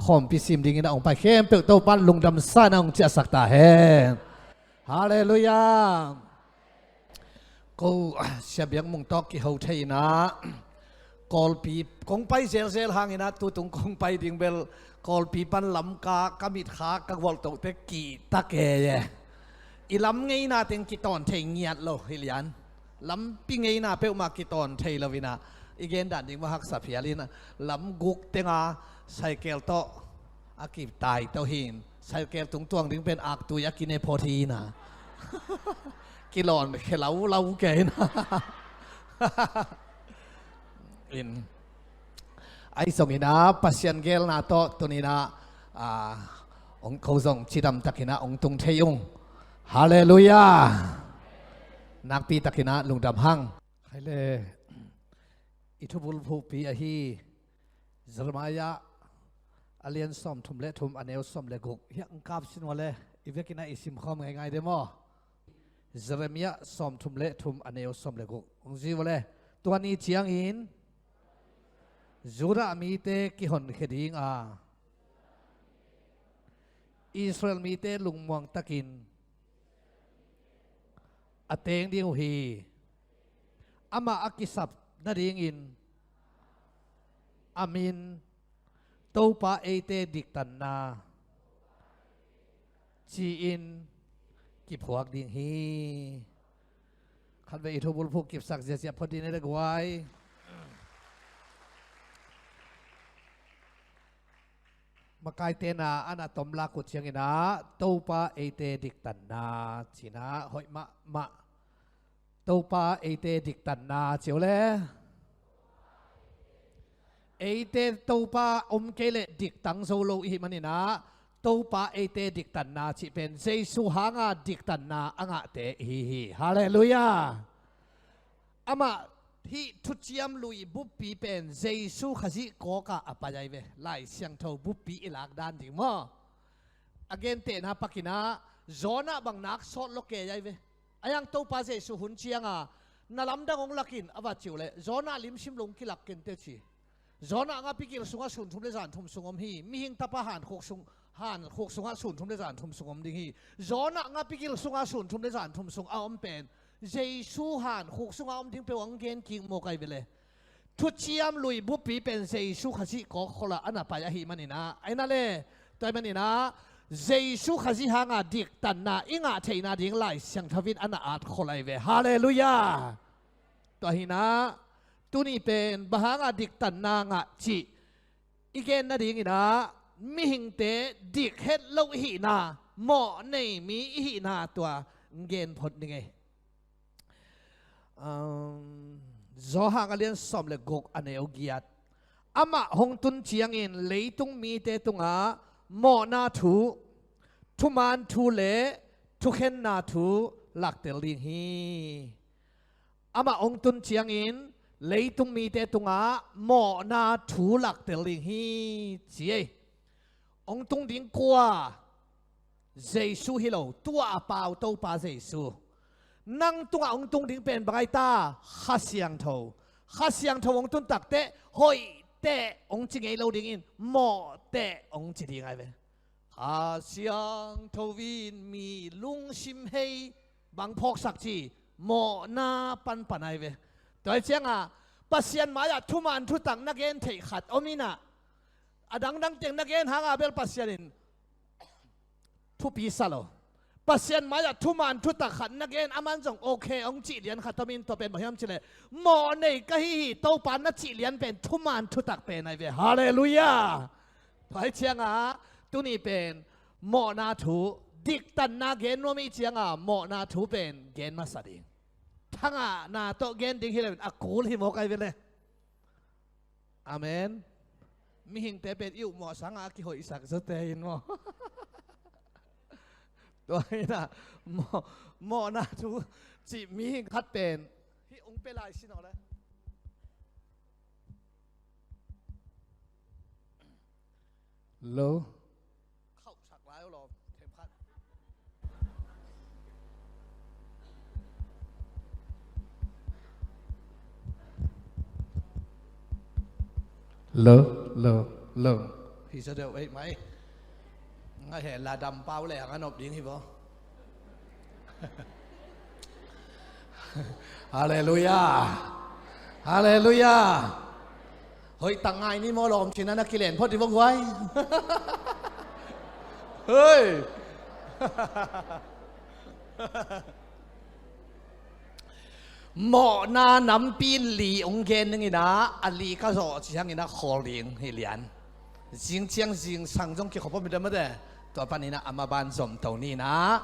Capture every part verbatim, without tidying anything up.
khawmpi sim dingin a hong pai khempeuh Topan lungdam sa-in a hong ciahsak ta hen. Halleluiah. Ko Sia Biak Mung tawh kiho thei-in ah Kawlpi kong pai zelzel hangin ah tutung kong pai ding bel Kawlpi pan Lamka ka mitkhak ka gualtohte kihta kei e. I lam ngeina teng kitawn thei ngiat lo hi lian. Lampi ngeina peuhmah kitawn thei lo-in ah i gen dan ding mah haksa phial in ah lam guk teng a cycle tawh a kitai to hi-in cycle tung tuang ding pen aktui a kine phot hi-in ah kilawn khe laulau kei in ah in. Ahi zongin ah Pasian geelna tawh tuni-in ah, ah, hong ko zong cidam takin ah hong tung thei ung. Halleluiah. Nakpi takin ah lungdam hang. Khaile, i thubulphuhpi ahi Jeremiah a lian sawmthum le thum a neu sawm le guk. Hiah hong kap sin uh le i vekin ah i simkhawm ngeingai de maw? Jeremiah sawmthum le thum a neu sawm le guk. Hong zui uh le. Tua ni ciangin Judah mite kihonkhia ding a, Israel mite lungmuang takin a teng ding uh hi. Amah a kisap nadingin a min Topa Eite Diktanna ci-in kiphuak ding hi. Khatvei i thubulphuh kipsak ziahziah phot ding ni le guai. Makaite na a na tomlak uh ciangin ah Topa Eite Diktanna ci-in ah hoih mahmah. Topa Eite Diktanna ci uh le. Eite Topa om kei leh diktang zo lo i hih manin ah Topa Eite Diktanna cih pen Jesu hanga diktanna a ngahte i hi hi. Halleluiah. Amah hih thuciam lui buppi pen Jesu Khazih kawkah a pai ahi ve. Lai Siangtho buppi i lak dan ding maw? A gentehna pakin ah Jonah bang nak sawt lo kei ahi ve. A hiang Topa Jesu hun cianga na lamdang hong lak in a va ci uh leh Jonah lim sim lo hong kilak kei inteh ci. Jonah ngapigil sungah sun thum le zan thum sung om hi. Mihing Tapa hankhuk sung, hankhuk sungah sun thum le zan thum sung om ding hi. Jonah ngapigil sungah sun thum le zan thum sung a om pen Jesu hankhuk sungah om ding peuh hong gen kik mawk ahi ve le. Thuciam lui buppi pen Jesu Khazih kawk kholh ah a na pai ahih manin ah, ahi na le, tua ahih manin ah Jesu Khazih hanga diktanna i ngah theihna ding Lai Siangtho in a na at kholh ahi ve. Halleluiah. Tua hi-in ah tuni pen bang hanga diktanna ngah cih i gen nadingin ah mihingte dik het lo i hihna, mawh nei mi i hihna tua gen phot ning ei. Um, Johan a lian sawm le guk a neu giat. Amah hong tun ciangin leitung mite tungah mawhna thu, thuman thu le thukhenna thu laktel ding hi. Amah hong tun ciangin leitung mite tungah mawhna thu laktel ding hi ci ei. Hong tung ding kua? Jesu hi lo, tua a pau Topa Jesu. Nang tungah hong tung ding pen bang ahi ta? Kha Siangtho. Kha Siangtho hong tun takteh hoih teh hong ci ngei lo dingin mawh teh hong ci ding ahi ve. Kha Siangtho in mi lungsim hei bang phawksak ci, mawhna panpan ahi ve. Tua hi ciangah Pasian mai-ah thuman thutak na gen theih khat om in ah, a dangdang teng na gen hangah bel Pasian in thupi sa lo. Pasian mai-ah thuman thutak khat na gen, aman zong okay hong cih lian khat om in, tua pen bang hiam cih leh mawh nei ka hi hi Topa na cih lian pen thuman thutak pen ahi ve. Halleluiah. Tua hi ciangah tuni pen mawhna thu, diktanna gen nuam i hih ciangah mawhna thu pen gen masa ding. Thangahna tawh gen ding hi lo in a kul hi mawk ahi ve le. Amen. Mihingte pen i upmawh sangah a kihoihsak zawte in maw? Tua hi-in ah mawh, mawhna thu cih mihing khat pen hih hong pia lai sin aw le. Lo. Khauhsak lai aw lawm, themkhat. Lo, lo, lo. Hi zaw deuh ei mai. Nga he la dam pau le ang a nop ding hi vaw. Halleluia. Halleluia. Hoih tak ngai ni maw, lawm cin a na kilen phot hi vaw guai. Hei. Mawhna nampi in li hong gen dingin ah, a li ka zawh ciangin ah khawl ding hi lian. Zing ciang zingsang zong kikhop om hi dam mate. Tua panin ah a maban zomto ni in ah,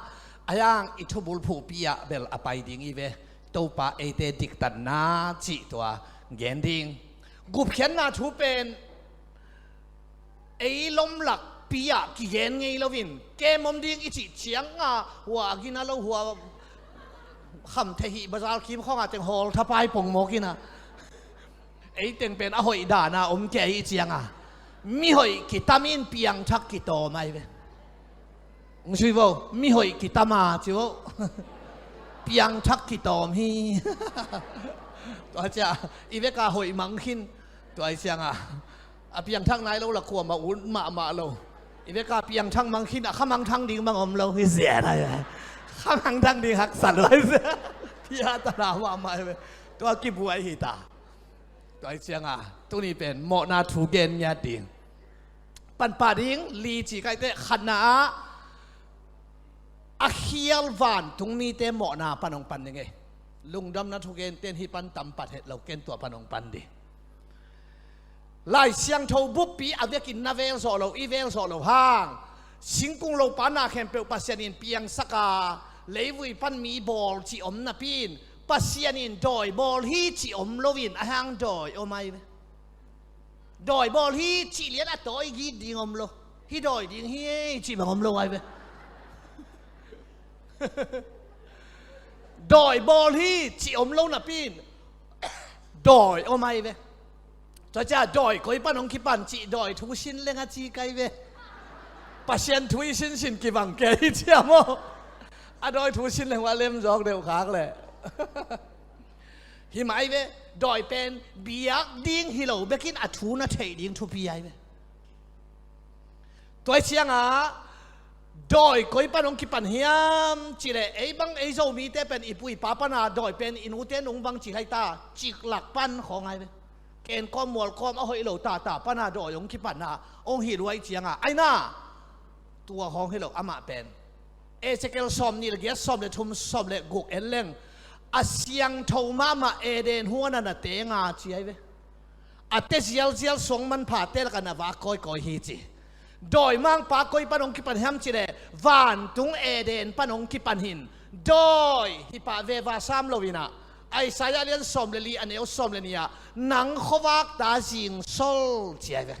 a yang i thubul phuhpi ah bel a pai ding hi ve. Topa eite diktatna cih tua gen ding. Gupkhiatna thu pen ei lomlakpi ah kigen ngei loin, kem om ding i cih ciang a, hua a gina lo, hua kham thei hih bazar kim khawng a teng hawl thapai pongmawk in ah, ei teng pen a hoih dan a om kei i cih ciang a, mi hoih kitam in piangthak kitawm ahi ve. Hong sui vo, mi hoih kitam a ci vo. Piangthak kitawm hi. Tua ciang i vek a hoih mang khin. Tua hi ciang a, a piangthak nai lo la kuamah ut mahmah lo. I vek a piangthak mang khin a kha mangthang ding mang om lo hi zia nai. Kha mangthang ding haksa lo hi zia. Pia ta na mahmah hi ve. Tua kibuai hi ta. Tua hi ciang a, tuni pen mawhna thu gen ngiat ding. Panpah ding li ci kaite, khatna ah a khial vantung mite mawhna pan hong pan ding e. Lungdamna thugenten hih pan tam pat het lo ken, tua pan hong pan ding. Lai Siangtho buppi a vekin na vel zawh lo, i vel zawh lo hang, singkung lopa na khempeuh Pasian in piangsak a, leivui pan mi bawl cih om napi in, Pasian in dawi bawl hi cih om loin, a hang dawi om ahi ve. Dawi bawl hi cih lian a tawi git ding om lo. Hi dawi ding hi ei cih bang om lo ahi ve. Dawi bawl hi cih om lo napi in, dawi om ahi ve. Tua ciang dawi koi pan hong kipan cih dawi thu sin leng a ci kai ve. Pasian thu i sinsin kibang kei hi ciang maw. A dawi thu sin leng hua lem zawk deuh khak leh. Hi mah ahi ve, dawi pen biak ding hi lo bekin a thu na theih ding thupi ahi ve. Tua hi ciang a, dawi koi pan hong kipan hiam cih leh, ei bang ei Zomite pen i pu i pa pan a dawi pen i nute nung bang ci lai ta, ciklak pan khawng ahi ve. Ken kawm mual kawm a hoih lo tata pan a dawi hong kipan a, hong hi luai ciang a, aina. Tua khawng hi lo amah pen. Ezekiel sawm nih le giat, sawm le thum, sawm le guk en leng, a siangtho mahmah Eden huan a na teng a ci ahi ve. A te zialzial suang manphate lakah na vak kawikawi hi ci. Dawimangpa koi pan hong kipan hiam cih leh, vantung Eden pan hong kipan hi in, dawi hi pah veva sam lo in ah, Isaiah lian sawm le li a neu sawm le nih ah, nang khuavak ta zingsol ci ahi ve.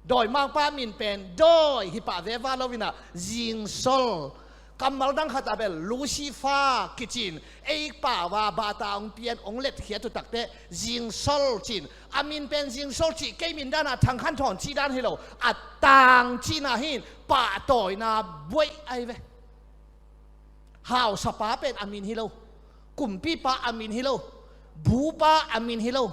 Dawimangpa min pen dawi hi pah veva lo in ah, zingsol. Kammal dang khat ah bel Lucifer kici in, ei pau a bata hong pian hong letkhiat uh takteh zingsol ci in. A min pen zingsol cih kei min dan ah Thang Khan Thawn cih dan hi lo, a tang cihna hi in, pahtawina buaih ahi ve. Hausapa pen a min hi lo. Kumpipa a min hi lo. Bupa a min hi lo.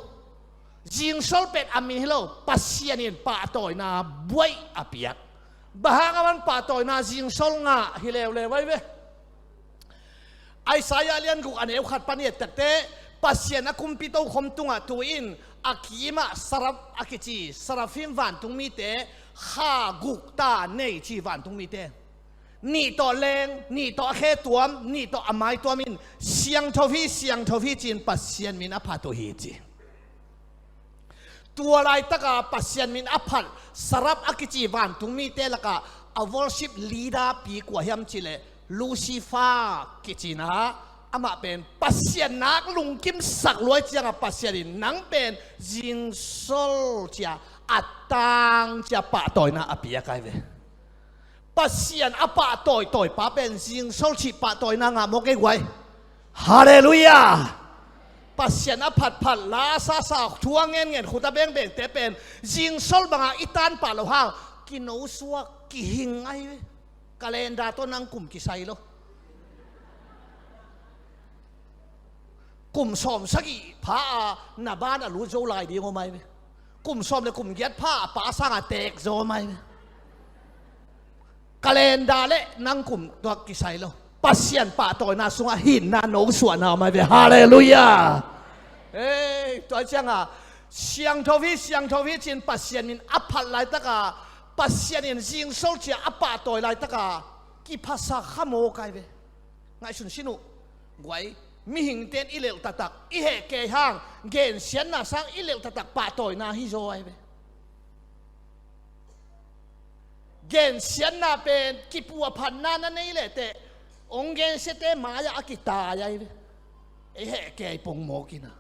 Zingsol pen a min hi lo. Pasian in pahtawina buaih a piak. Bang hang a man pahtawina zingsol ngah hi leuleu ahi ve. Isaiah lian guk a neu khat pan i et takteh, Pasian a kumpi tokhom tungah tu in a kimah seraph a kici, seraphim vantung mite, kha guk ta nei ci vantung mite. Nih tawh leng, nih tawh a khe tuam, nih tawh a mai tuam in, siangtho hi, siangtho hi ci in Pasian min a phat uh hi ci. Tua laitaka Pasian min a phat seraph a kici vantung mite lakah a worship leader pi kua hiam cih leh Lucifer kici in ah, amah pen Pasian nak lungkimsak luai ciang a Pasian in nang pen zingsol ci a, a tang ci a pahtawina a piak ahi ve. Pasian a pahtawitawi pa pen zingsol cih pahtawina ngah mawk ei guai. Halleluiah. Pasian a phatphat, la sasa, thu a ngenngen, khut a bengbengte pen zingsol banga i tanpah loh hang kinosuak, kihing ahi ve. Calendar tawh nang kum kisai lo. Kum sawmsagih pha a na ban a lut zo lai ding om ahi ve. Kum sawm le kum giat pha a pa sangah teek zaw mai. Calendar le nang kum tuak kisai lo. Pasian pahtawina sungah hinna no suahna om ai ve. Halleluiah. Ei, tua ciangah siangtho hi, siangtho hi ci-in Pasian min a phat laitaka Pasian in zingsol ci-a a pahtawi laitaka kiphasak kha mawk ai ve. Ngaihsun sin uh. Guai, mihingte in i lelh taktak i heh kei hang, gensiatna sang i lelh taktak pahtawina hi zaw ai ve. Gensiatna pen kipuahphatna na nei lehteh hong gensiate mai-ah a kitai ai ve. Ei heh kei pongmawk in a,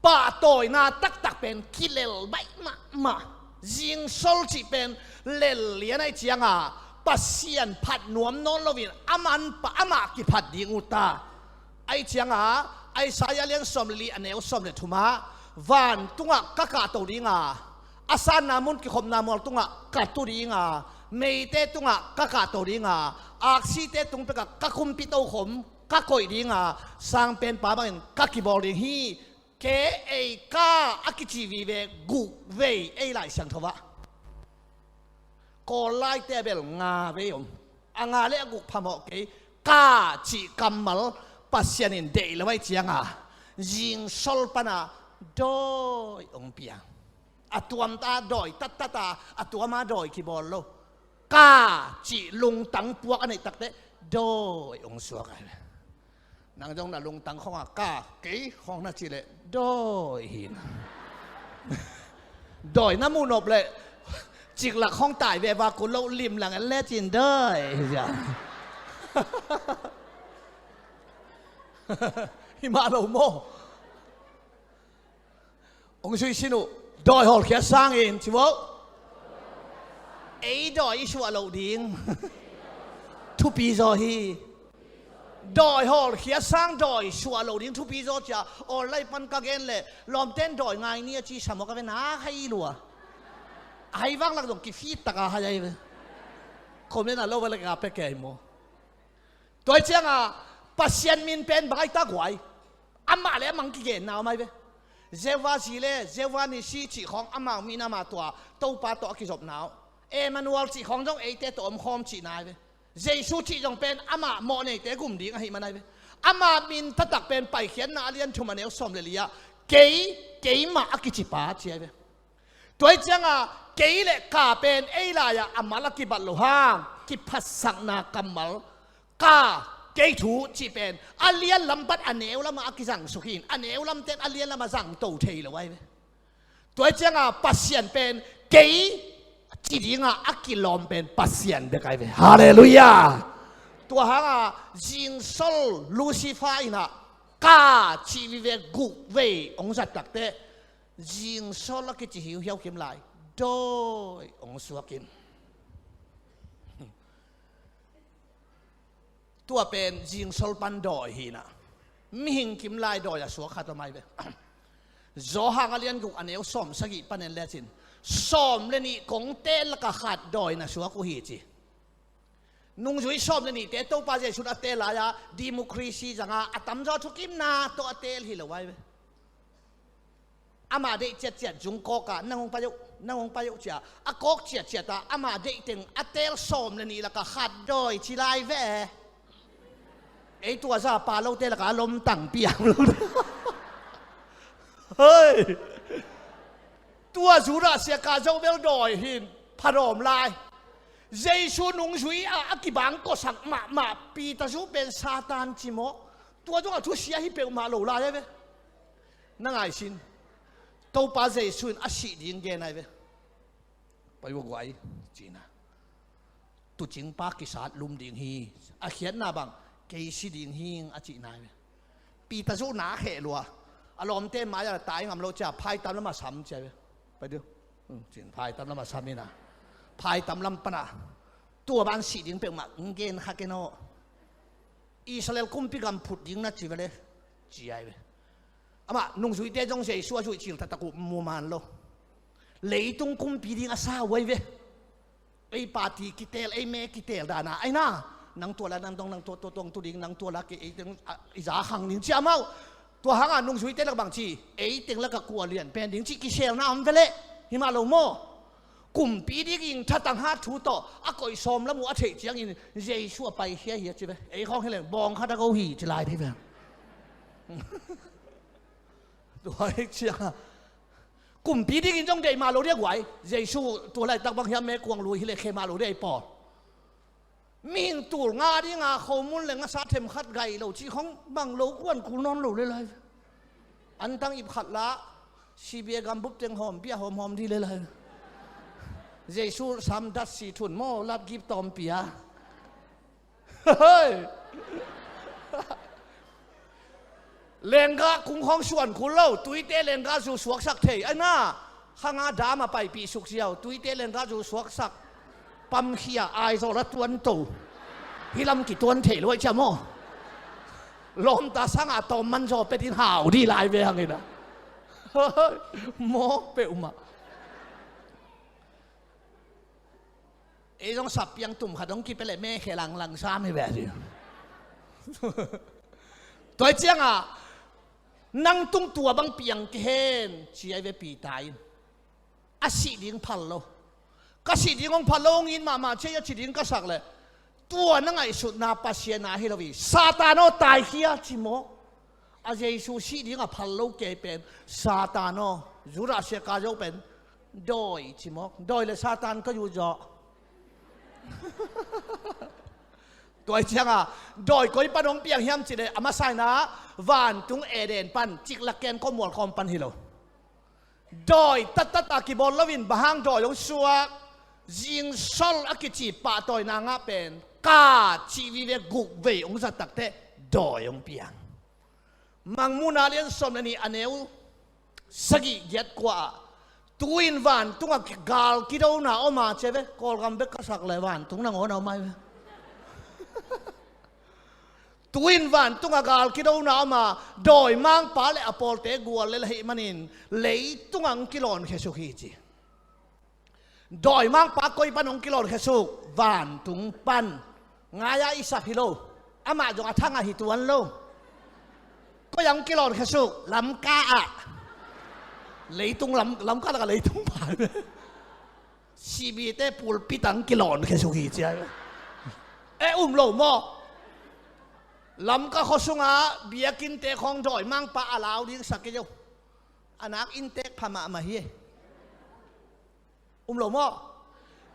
pahtawina taktak pen kilel baih mahmah. Zingsol cih pen lel lian ahih cianga Pasian phat nuam nawn loin aman pa amah kiphat ding uh ta. Ahih cianga Isaiah lian sawm le li a neu sawm le thum ah, vantungah ka kahto dinga, a sanna mun kikhopna mual tungah ka tu dinga, meite tungah ka kahto dinga, aksite tung pekah ka kumpi tokhom ka koih dinga, sangpenpa bangin ka kibawl ding hi. Ke ei ka a kici vive guk vei ei Lai Siangtho ah. Kawl laite a bel nga vei om. A nga le a guk phamawh kei. Ka cih kammal Pasian in deih lo ahih cianga zingsol pana dawi hong pia. A tuamta dawi tattata a tuama dawi kibawl lo. Ka cih lungtang puak a neih takteh dawi hong suak ai. Nang zong na lungtang khawngah ka kei khawng na cih leh dawi hi. Dawi na muh nop leh ciklak khawng tai veva kul lo limlang en lecin dawi hi sia. Hi mah lo maw? Hong zui sin uh. Dawi hawlkhia sangin ci vo. Ei dawi i suah loh ding thupi zaw hi. Dawi hawlkhia sang dawi suah loh ding thupi zaw cia online pan ka gen leh lawmten dawi ngai ni a ci sa maw ka ve na hai lua. A hai vanglak zong kifit taka hai ai ve. Comment a lo va lek a pe kei maw? Tua hi cianga Pasian min pen bang ai ta guai. Amah le amah kigenna om ai ve. Jehovah Jireh, Jehovah Nissi cih khawng amah min amah tua Topa tawh a kizopna uh. Emmanuel cih khawng zong eite tawh omkhawm cihna ai ve. Jesu cih zong pen amah mawhneite gum ding ahih man ai ve. Amah min taktak pen Paikhiatna a lian thum a neu sawm le li ah kei, keimah a kicipa ci ai ve. Tua hi cianga kei le ka pen ei lai-ah a mal a kibat loh hang kiphatsakna kammal ka kei thu cih pen a lian lam pan a neu lamah a kizang suk hi in a neu lamten a lian lamah zangto thei lo ai ve. Tua hi cianga Pasian pen kei ci dinga a kilawm pen Pasian bek ai ve. Halleluiah. Tua hanga zingsol Lucifer inah ka cih vive guk vei hong zat takteh zingsol a kici hiuhiau kim lai dawi hong suak in. Tua pen zingsol pan dawi hinah mihing kim lai dawi a suak khat om ai ve. Zawhang a lian guk a neu sawm sagih pan en lecin sawm le nih kongte laka khat dawi na suak uh hi ci. Nungzui sawm le nihte Topa Jesu a teel lai-a democracy zanga a tamzaw thukimna tawh a teel hi lo ai ve. Amah deih ciatciat zung kawkah nang hong pai uh, nang hong pai uh cia a kawk ciatciata amah deih teng a teel sawm le nih laka khat dawi ci lai ve. Ei tua za pa lote laka a lomtang piang lo. Hei. Tua Judah siaka zo bel dawi hin pha dawm lai. Jesu nungzui a a kibang kawsak mahmah Peter zu pen Satan ci maw? Tua zong a thusia hi peuhmah lo lai ai ve. Na ngaisin. Topa Jesu in a sih ding gen ai ve. Pai uh guai cina. Tucingpa kisat lum ding hi. A khiatna bang kei si ding hi a cihna hi. Peter zu na kheh lua. A lawmte mai-a tai ngam lo cia phaitam lama sam cia ve. Pai diu. Hmm, cin phaitam lama sam ina. Phaitam lam pana. Tua ban si ding peuhmah ng gen kha ken aw. Israel kumpi gam phut ding na ci ve le. Ci ai ve. Amah nungzuite zong Jesu a zuih cil taktak uh mu man lo. Leitung kumpi ding a sa uh ai ve. Ei party kiteel, ei me kiteel dana aina. Nang tua la nang dong nang tua tua tuang tu ding nang tua la kei ei teng i za khang ding cia mau. Tua hangah nungzuite lak bang ci, ei teng lakah kua lian pen ding cih kiselna om ve leh, hi mah lo maw? Kumpi dingin thatang hat thu tawh a koih sawm lam uh a theih ciangin Jesu a paikhia hi a ci ve. Ei khawng hi leng bawng khat a go hi ci lai thei ve. Tua hi ciangah kumpi dingin zong deih mah lo dia guai. Jesu tua laitak bang hiam, mekuang lui hi leh khe mah lo dia ei pawl. Mihing tul nga dinga khomun le ngasa themkhat gai lo cih khong bang lo kuan kul nawn lo le lai. Antang ip khat la, C B A gambup teng hawm pia hawmhawm dih le lai. Jesu sam dat si thun maw, lap gip tawm pia. Hei! Lenggah kung khawng suan kul lo, tuite lenggah zu suaksak thei. Ai na, khanga dam a paipih suk ziau, tuite lenggah zu suaksak. Pamkhia Aizawl a tuan to. Hi lam kituan thei luai cia maw? Lawmta sangah tawm manzaw petin hau dih lai ve hangin a. Mawk peuhmah. Ei zong sap piang tum khat hong kipia leh mekhe langlang sam hi ve a ci. Tua hi ciangah nang tung tua bang piang kei hen ci ai ve Peter in. A sih ding phal lo. Ka sih ding hong phal lo, hong it mahmah ci a ci ding ka sak leh tua na ngaihsutna Pasian a hi lo hi. Satan aw, taikhia ci mawk. A Jesu sih ding a phal lo kei pen Satan aw, Judas Iskariot pen dawi ci mawk. Dawi le Satan ka yuzawh. Tua hi ciangah dawi koi pan hong piang hiam cih leh a masa in ah vantung Eden pan ciklak ken kawmual khawm pan hi lo. Dawi tattat a kibawl loin bang hang dawi hong suak? Zingsol a kici pahtawina ngah pen ka cih vive guk vei hong zat takteh dawi hong piang. Mangmuhna lian sawm le nih a neu sagih giat kua ah, tu-in vantungah gal kidona om a ci ve. Kawlgam bek ka sak leh vantung nangawn a om ai ve. Tu-in vantungah gal kidona om a, dawimangpa le a pawlte gual lel ahih manin leitungah hong kilawnkhia suk hi ci. Dawimangpa koi pan hong kilawnkhia suk? Vantung pan. Ngai-ah i sap hi lo. Amah zong a thangah hi tuan lo. Koi ah hong kilawnkhia suk? Lamka ah. Leitung lam, Lamka lakah leitung pa. C B A te pulpit ah hong kilawnkhia suk hi ci ai. Eh, um lo maw? Lamka khua sungah biakinnte khawng dawimangpa a lau ding sa kei zo. A nak inntek pha mahmah hi. Um lo maw?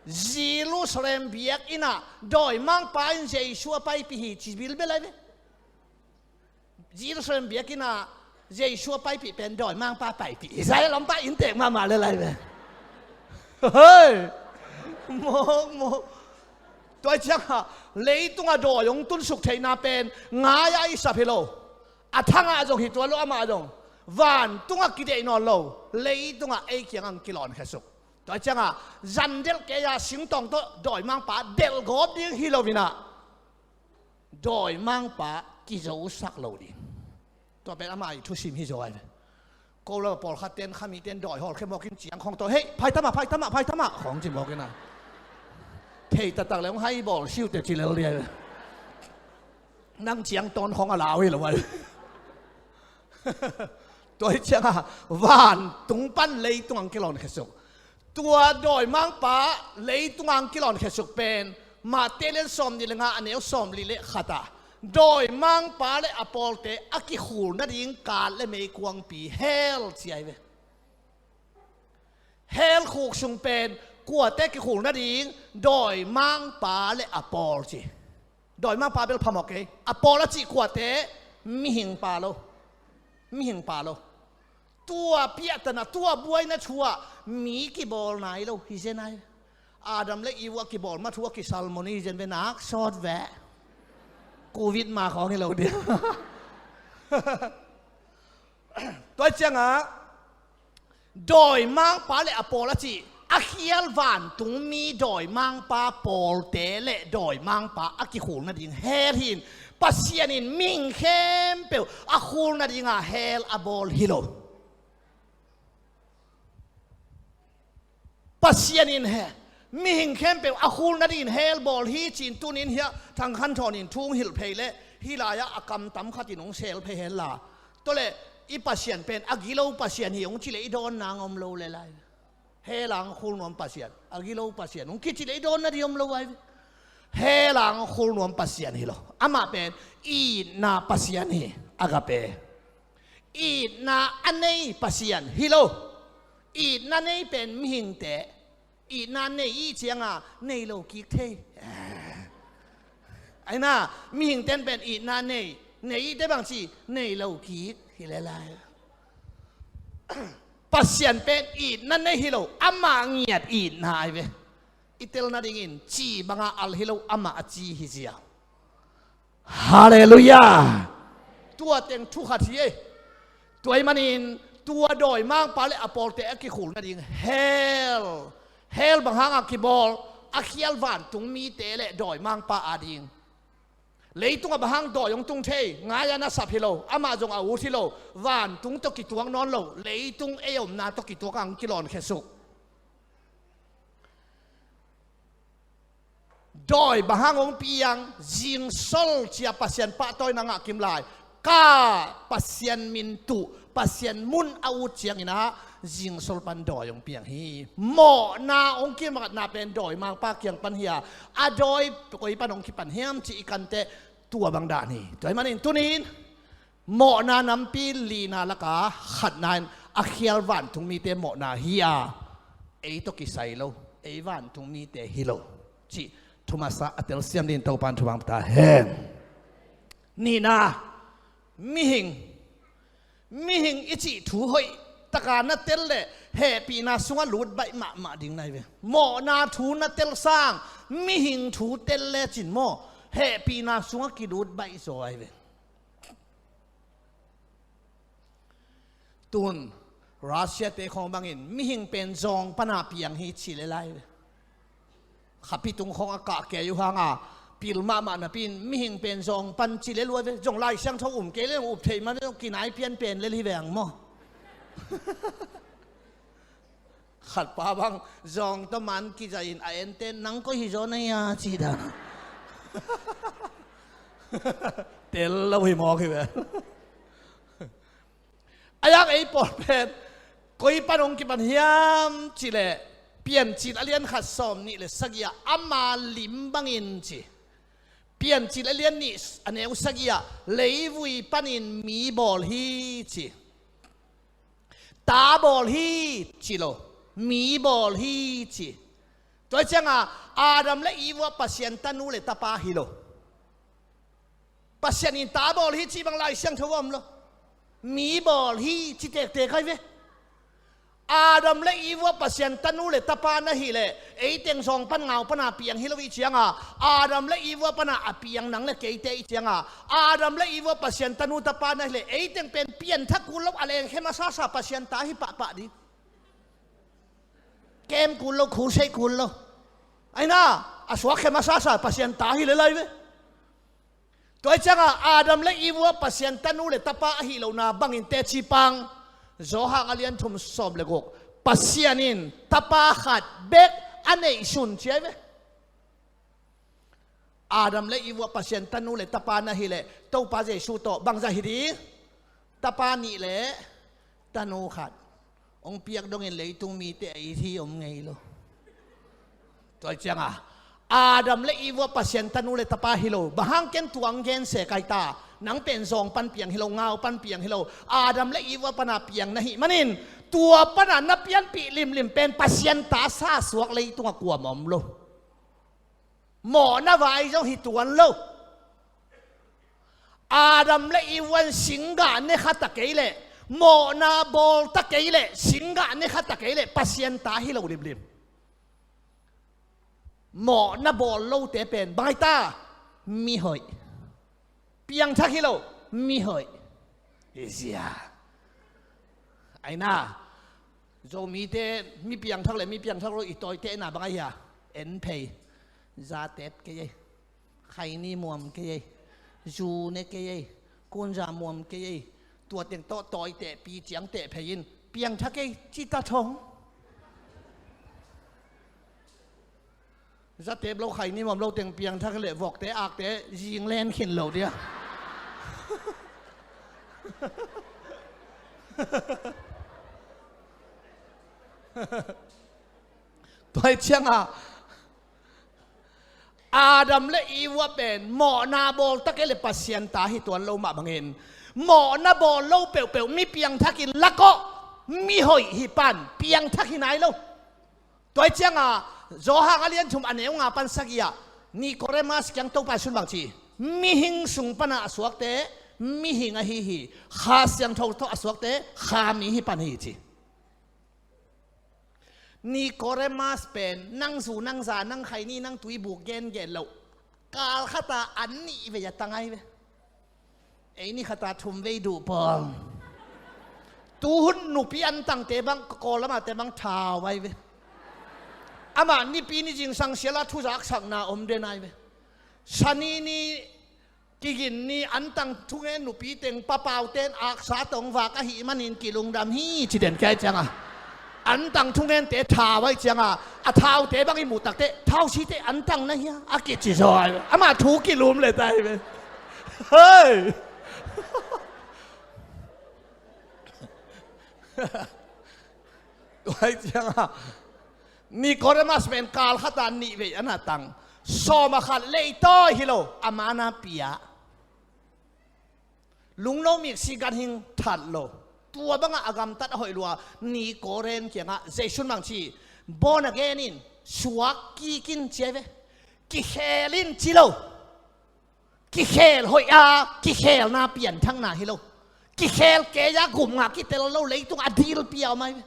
Jerusalem biakinn ah dawimangpa in Jesu a paipih hi ci bilbel ai ve. Jerusalem biakinn ah Jesu a paipih pen dawimangpa paipih hi. Israel lampa inntek mahmah le lai ve. Hei! Mawk, mawk. Tua hi ciangah leitungah dawi hong tunsuk theihna pen ngai-ah i sap hi lo. A thangah zong hi tuan lo amah zong. Vantungah kideih nawn lo. Leitungah ei kiangah hong kilawnkhia suk. Tua hi ciangah zan delh kei-a singtawng tawh dawimangpa delh gawp ding hi lo-in ah dawimangpa kizosak lo ding. Tua pen amah i thusim hi zaw ai ve. Ko lo pawlkhat ten khamih ten dawi hawlkhia mawkin ciang khawng tawh, hei, phaitamah, phaitamah, phaitamah khawng ci mawkin a. Thei taktak le hong hai bawl siute ci lel ding ai ve. Nang ciang tawn khawng a lau hi lo ai ve. Tua hi ciangah vantung pan leitungah hong kilawnkhia suk. Tua dawimangpa leitungah hong kilawnkhia suk pen Mate lian sawmnih le nga a neu sawmli le khat ah dawimangpa le a pawlte a kikhul nading kat le meikuangpi hell ci ai ve. Hell khuk sung pen kuate kikhul nading? Dawimangpa le a pawl ci. Dawimangpa bel phamawh kei. A pawl a cih kuate? Mihingpa lo. Mihingpa lo. Tua piahtana, tua buaina thu ah mi kibawl nai lo hi zen ai. Adam le Eve a kibawl ma thu a kisalmon hi zen ve, nak sawt ve. Covid ma khawng hi lo ding. Tua ciangah dawimangpa le a pawl a cih a khial vantungmi dawimangpa pawlte le dawimangpa a kikhul nading hell hi-in, Pasian in mihing khempeuh a khul nadingah hell a bawl hi lo. Pasian in he, mihing khempeuh a khul nadingin hell bawl hi ci-in tuni-in hiah Thang Khan Thawn in thu hong hilh phei leh hih lai-ah a kam tam khatin hong sel phei hen la. Tua leh i Pasian pen a gilo Pasian hi hong ci leh i dawn nang om lo lel ai ve. Hell ah hong khul nuam Pasian, a gilo Pasian hong kici leh i dawn nading om lo ai ve. Hell ah hong khul nuam Pasian hi lo. Amah pen itna Pasian hi. Agape. Itna a nei Pasian hi lo. Itna nei pen mihingte. Itna nei i cianga nei lo kik thei. Aina, mihingte'n pen itna nei, nei i te bang ci, nei lo kik hi lel ai. Pasian pen itna nei hi lo, amah ngiat itna ai ve. I tel nadingin ci banga al hi lo, amah a ci hi ziau. Halleluiah. Tua teng thu khat hi ei. Tua ahih manin tua dawimangpa le a pawlte a kikhul nading hell, hell bang hanga kibawl, a khial vantung mite le dawimangpa ading. Leitungah bang hang dawi hong tung thei, ngai-a na sap hi lo, amah zong a ut hi lo, vantung tawh kituak nawn lo, leitung ei omna tawh kituak a hong kilawnkhia suk. Dawi bang hang hong piang, zingsol cia Pasian pahtawina ngah kim lai. Ka Pasian min tuh, Pasian mun a ut ciangin ah zingsol pan dawi hong piang hi. Mawhna hong kimatna pen dawimangpa kiang pan hi a, a dawi koi pan hong kipan hiam ci i kanteh tua bang dan hi. Tua ahih manin tuni-in mawhna nampi lina laka khatna in a khial vantung mite mawhna hi a, ei tawh kisai lo, ei vantung mite hi lo cih thu masa a telsiam dingin Topan thupha hong pia ta hen. Nihna, mihing, mihing i cih thu hoih taka na tel leh hehpihna sungah lut baih mahmah ding na hi ve. Mawhna thu na tel sang mihing thu tel lecin maw, hehpihna sungah kilut baih zaw ai ve. Tun Russia te khawng bangin mihing pen zawng pana piang hi ci le lai. Khapi tung khawng a kah kei uh hanga pil mahmah napi-in mihing pen zawng pan ci le luai ve. Zong Lai Siangtho um kei le zong up theih man zong kinai pianpen le hi veng maw? Khatpa bang zawng tawh man kizahin a enten nang koi hi zaw na hia cih dan. Tel lo hi mawk hi ve. A yak ei pawl pen koi pan hong kipan hiam cih leh Piancil a lian khat sawm nih le sagih ah ama lim bangin ci. Piancil a lian nih a neu sagih ah leivui panin mi bawl hi ci. Ta bawl hi ci lo, mi bawl hi ci. Tua cianga Adam le Eve uh Pasian tanu le tapa hi lo. Pasian in ta bawl hi ci bang Lai Siangtho ah om lo. Mi bawl hi ci tektek ai ve. Adam le Eve uh Pasian tanu le tapa na hi leh, ei teng zawng pan ngau pana piang hi lo i cianga, Adam le Eve uh pana a piang nang le keite i cianga, Adam le Eve uh Pasian tanu tapa na hi leh, ei teng pen pianthak kul lo, a lengkhe masasa Pasian ta hi pahpah ding. Kem kul lo, khusei kul lo. Aina, a suakkhe masasa Pasian ta hi le lai ve. Tua hi cianga Adam le Eve uh Pasian tanu le tapa ahi lohna bangin teci pang. Johan a lian thum sawm le guk. Pasian in tapa khat bek a neihsun ci ai ve. Adam le Eve uh Pasian tanu le tapa na hi leh Topa Jesu tawh bangzah hi ding? Tapa nih le tanu khat hong piak dongin leitung mite a it hi om ngei lo. Tua cianga Adam le Eve uh Pasian tanu le tapa hi lo. Bang hang ken tuang gen se kai ta. Nang pen zawng pan piang hi lo, ngau pan piang hi lo. Adam le Eve uh pana piang na hih manin tua pana na pianpih limlim pen Pasian ta sa suak leitungah kuamah om lo. Mawhna vai zong hi tuan lo. Adam le Eve in singgah ne kha ta kei leh, mawhna bawl ta kei leh, singgah ne kha ta kei leh Pasian ta hi lo limlim. Mawhna bawl lote pen bang ai ta? Mihoih. Piangthak hi lo, mihoih. Hi zia. Aina, Zomite mi piangthak le mi piangthak lo i tawitehna bang ai hia? En phei. Zatep kei ei. Khaini muam kei ei. Zu ne kei ei. Kunza muam kei ei. Tua teng tawh tawiteh pi ciangteh phei in piangthak kei ci ta thong. Zatep lo khaini muam lo teng piangthak leh vokte akte zing len khin lo dia. Tua hi ciangah Adam le Eva pen mawhna bawl tak e le Pasian ta hi tuan lo mah bangin, mawhna bawl lo peuhpeuh mi piangthakin lakawh, mi hoih hi pan piangthak hi nai lo. Tua hi ciangah Johan a lian thum a neu nga pan sagih ah Nikodemas kiang Topa Jesu'n bang ci? Mihing sung pana a suakte mihing ahi hi. Kha Siangtho tawh a suakte kha mi hi pan hi ci. Nikodemas pen nang zu nang za nang khaini nang tuibuk gengen loh, kal khata an nih vei a tang ai ve. Ei ni khata thum vei duh pawl. Tuhun nupi antangte bang, Kawl lamate bang thau ai ve. Amah nipi ni zingsang siala thuzaksakna om den ai ve. Sani ni, kigin ni antang thungen nupi teng papauten aksa tong vak ahih manin kilungdam hi ci den kia ai cianga, antang thungente thau ai cianga, a thaute bang i muh takte thau site antang na hia a kici zaw ai ve. Amah thu kilum le tai ve. Hei. Tua ai cianga Nikodemas pen kal khata nih vei ana tang. Sawm a khat leitawi hi lo, a mana pia. Lungno miksi ganhing that lo. Tua bangah a gamtat a hoih lua Nikodemas kiangah Jesu'n bang ci? Born again in, suak kik in ci ai ve. Kikhel in ci lo. Kikhel hoih a, kikhelna pianthakna hi lo. Kikhel kei a gum ngah kitel lo, leitung a dilpi a om ai ve.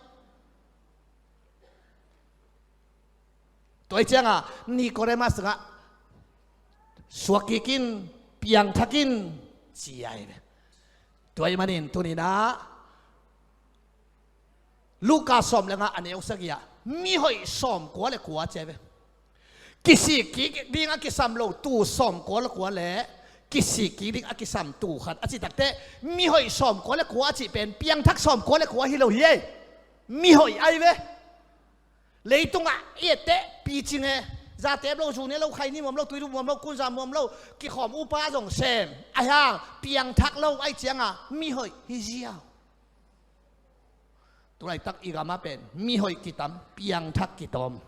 Tua hi ciangah Nikodemas ngah suak kik in, piangthak in ci ai ve. Tua ahih manin tuninah Luka sawm le nga a neu sagih ah mihoih sawmkua le kua ci ai ve. Kisik kik ding a kisam lo tuu sawmkua le kua le kisik kik ding a kisam tuu khat a cih takteh, mihoih sawmkua le kua a cih pen piangthak sawmkua le kua hi lo hi ei. Mihoih ai ve. Leitungah i etteh picing e, zatep lo, zune lo, khaini muam lo, tuidu muam lo, kunza muam lo, kikhawm upa zong sem, ahi hang piangthak lo ai cianga mihoih hi ziau. Tulaitak i gamah pen mihoih kitam, piangthak kitawm.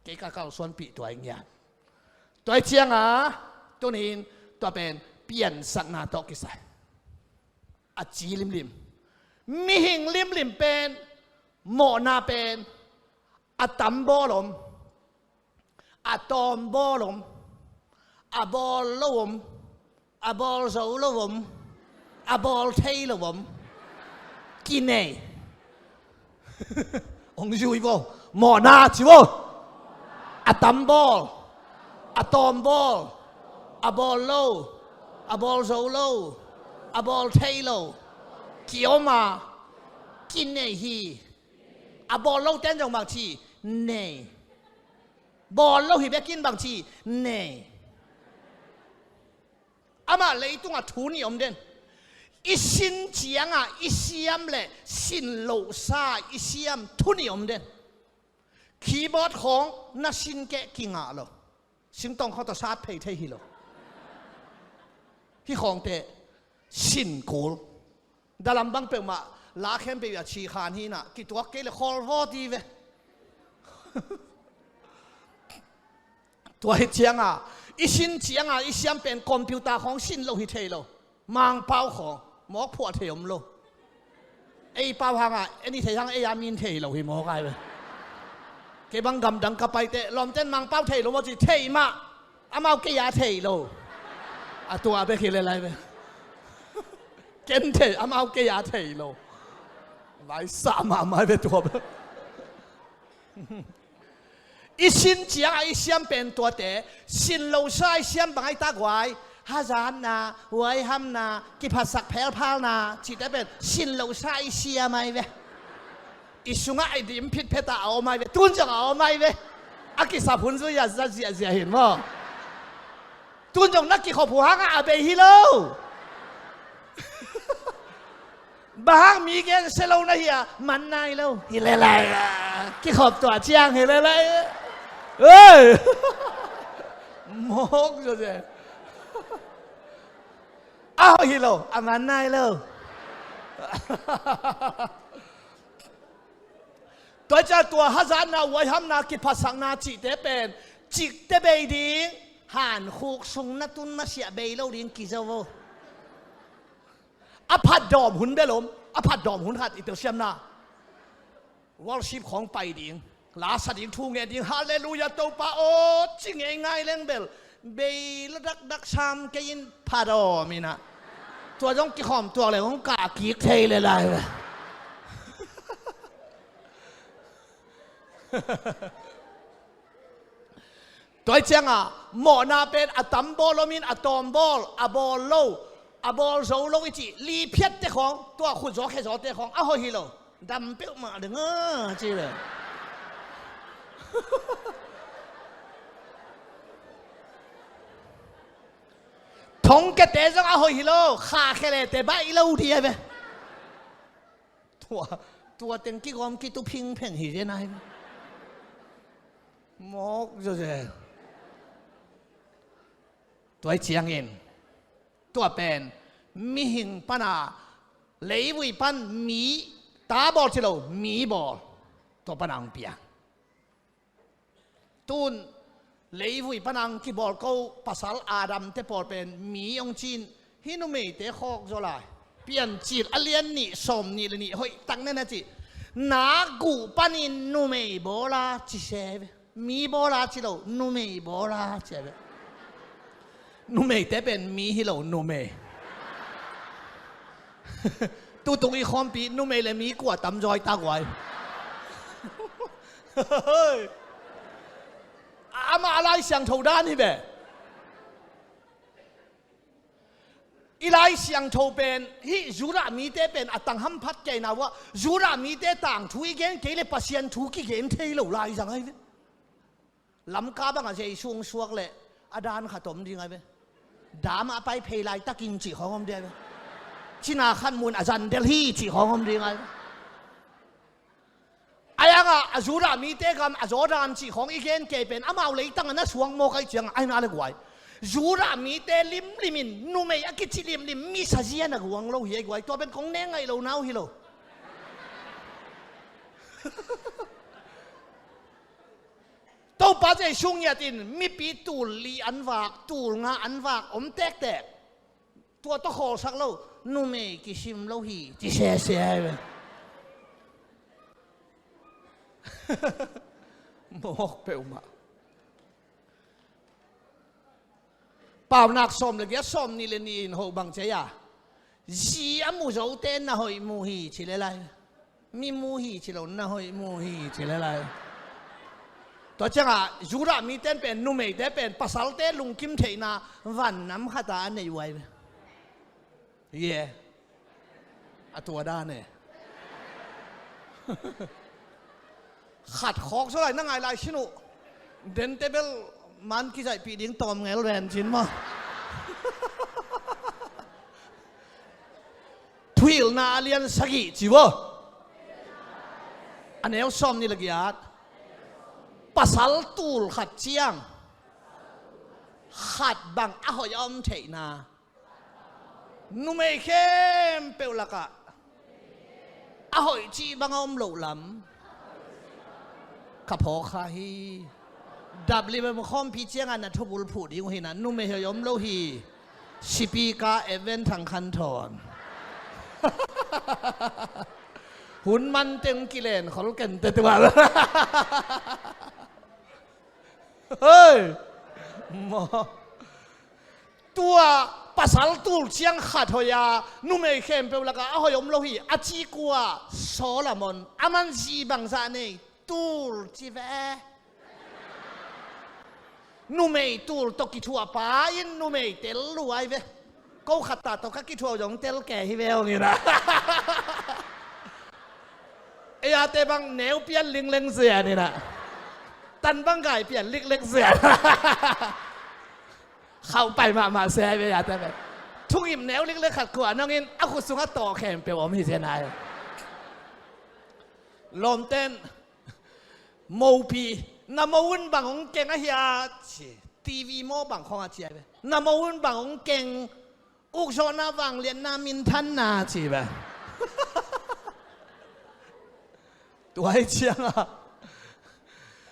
Kei ka kalsuanpih tua i ngiat. Tua i cianga tunin tua pen piansakna tawh kisai. A ci limlim. Mihing limlim pen, mawhna pen, a tam bawl om, a tawm bawl om, a bawl lo om, a bawl zo lo om, a bawl thei lo om. Kinei. Hong zui vo. Mawhna ci vo. A tam bawl, a tawm bawl, a bawl lo, a bawl zo lo, a bawl thei lo. Kiom a, kinei hi. A bawl lo ten zong bang ci? Nei. Bawl lo hi bekin bang ci? Nei. Amah leitungah thu nih om den. I sin cianga i siam le sin lohsa i siam thu nih om den. Keyboard khawng na sin keh kingah lo. Singtong khawng tawh sat phei thei hi lo. Hih khawngte sin kul. Dalam bang peuhmah la khempeuh a ci khan hi na, kituak kei le khawl vawt hi ve. Tua hi cianga i sin cianga i siam pen computer khawng sin lo hi thei lo. Mangpau khawng mawk phuah thei om lo. Ei pau hanga en i thei hang ei a min thei lo hi mawk ai ve. Kei bang gamdang ka paite lawmten Mangpau thei lo maw ci, thei mah. Amau kei a thei lo. A tua bek hi le lai ve. Ken thei, amau kei a thei lo. Vai sa mahmah ve tua bek. I sin cianga i siam pen tuate, sin lohsa i siam bang ai ta guai. Hazatna, huaihamna, kiphatsak phelphalna cihte pen sin lohsa i siam ai ve. I sungah i dim phitphet a om ai ve. Tun zong a om ai ve. A kisap hun zui a za ziahziah hin maw? Tun zong na kikhop uh hangah a bei hi lo. Bang hang mi gen se lo na hi a, man nai lo. Hi le lai a, kikhop tuah ciang hi le lai a. Ei! Mawk zaw zen. A hoih hi lo, a man nai lo. Tua ciang tua hazatna, huaihamna, kiphatsakna cihte pen cikte bei ding, hankhuk sung na tun masiah bei lo ding kizo vo. A phatdawm hun bel om, a phatdawm hun khat i telsiamna. Worship khawng pai ding, la sa ding, thu ngen ding, halleluiah Topa aw ci ngeingai leng bel, bei la dakdak sam kei in phatdawm in ah. Tua zong kikhawm tuak leng hong kah kik thei le lai ve. Tua ciangah mawhna pen a tam bawl om in, a tawm bawl, a bawl lo, a bawl zo lo i cih liphiatte khawng, tua khutzaw khezawte khawng a hoih hi lo. Dam peuhmah ding a ci le. Thongkiate zong a hoih hi lo, kha khelete baih lo dih a ve. Tua, tua teng kigawm kitu phingpheng hi zen a hi. Mawk zawzen. Tua hi ciangin tua pen mihing pana, leivui pan mi, ta bawl ci lo, mi bawl. Tua pana hong piang. Tun leivui pana hong kibawl ko pasal Adam te pawl pen mi hong ci in, hih numeite khawk zaw lai. Piancil a lian nih, sawm nih le nih hoihtak na na cih, nak guh panin numei bawl a ci se ve. Mi bawl a ci lo, numei bawl a ci a ve. Numeite pen mi hi lo, numei. Tutung i khawmpi numei le mi kua tamzaw i tak uai. Amah a Lai Siangtho dan hi ve. I Lai Siangtho pen hih Judah mite pen a tang hamphat kei na uh ah, Judah mite tangthu i gen kei le Pasian thu kigen thei lo lai zang ahi ve. Lamka bangah Jesu hong suak leh a dan khat om ding ai ve. Dam ah a pai phei laitakin cih khawng om ding ai ve. Cina khat mun a zan del hi cih khawng om ding ai ve. A yangah a Judah mite gam a Jordan cih khawng i gen kei pen amau leitang a na suang mawk ai ciangah ai na le guai. Judah mite limlim in numei a kici limlim misa zia na guang lo hi ai guai. Tua pen kong neng ngaih lo nau hi lo. Topa Jesu ngiat in mipi tul li an vak, tul nga an vak om tektek. Tua tawh khawlsak lo, numei kisim lo hi ci sese ai ve. Mawk peuhmah. Paunak sawm le giat, sawm nih le nih in hoh bang ci a, zi a mu zote na hoih mu hi ci le lai. Mi mu hi ci lo, na hoih mu hi ci le lai. Tua ciangah Judah mite pen, numeite pen pasalte lungkim theihna van nam khat a a neih uai ve. Ye. A tua dan e. Khat khawk zaw lai na ngai lai sin uh. Dente bel man kizaihpih ding tawm ngel ven cin maw? Thuhilhna a lian sagih ci uh aw. A neu sawm nih le giat. Pasal tul khat ciang khat bang a hoih a om theihna. Numei khempeuh lakah a hoih cih bang a om loh lam ka phawk kha hi. Dap limem khawmpi ciangah na thubul phuh ding uh hi na, numei hoih om lo hi. Sipika Evan Thang Khan Thawn. Hun man teng kilen khol kente tuah. Hei! Maw. Tua pasal tul ciang khat hoih a, numei khempeuh lakah a hoih om lo hi, a ci kua? Solomon. Aman zi bangzah nei? Tul ci ve. Numei tul tawh kithuah pa in numei tel luai ve. Ko khat ta tawh ka kithuah uh zong tel ke hi ve ong ina. Ei ate bang neu pian lingleng zian ina. Tan bang gai pian liklek zian. Khauh pai mahmah se ai ve ei ate bang. Thungim neu liklek khat kua nongin a khut sungah tawh khempeuh om hi zian ai. Lawmten mopi, na mo un bang hong keng ahi a ci. TV maw bang khawng a ci ai ve. Na mo un bang hong keng, ukzawhna vangliatna minthanna ci ve. Tua hi ciangah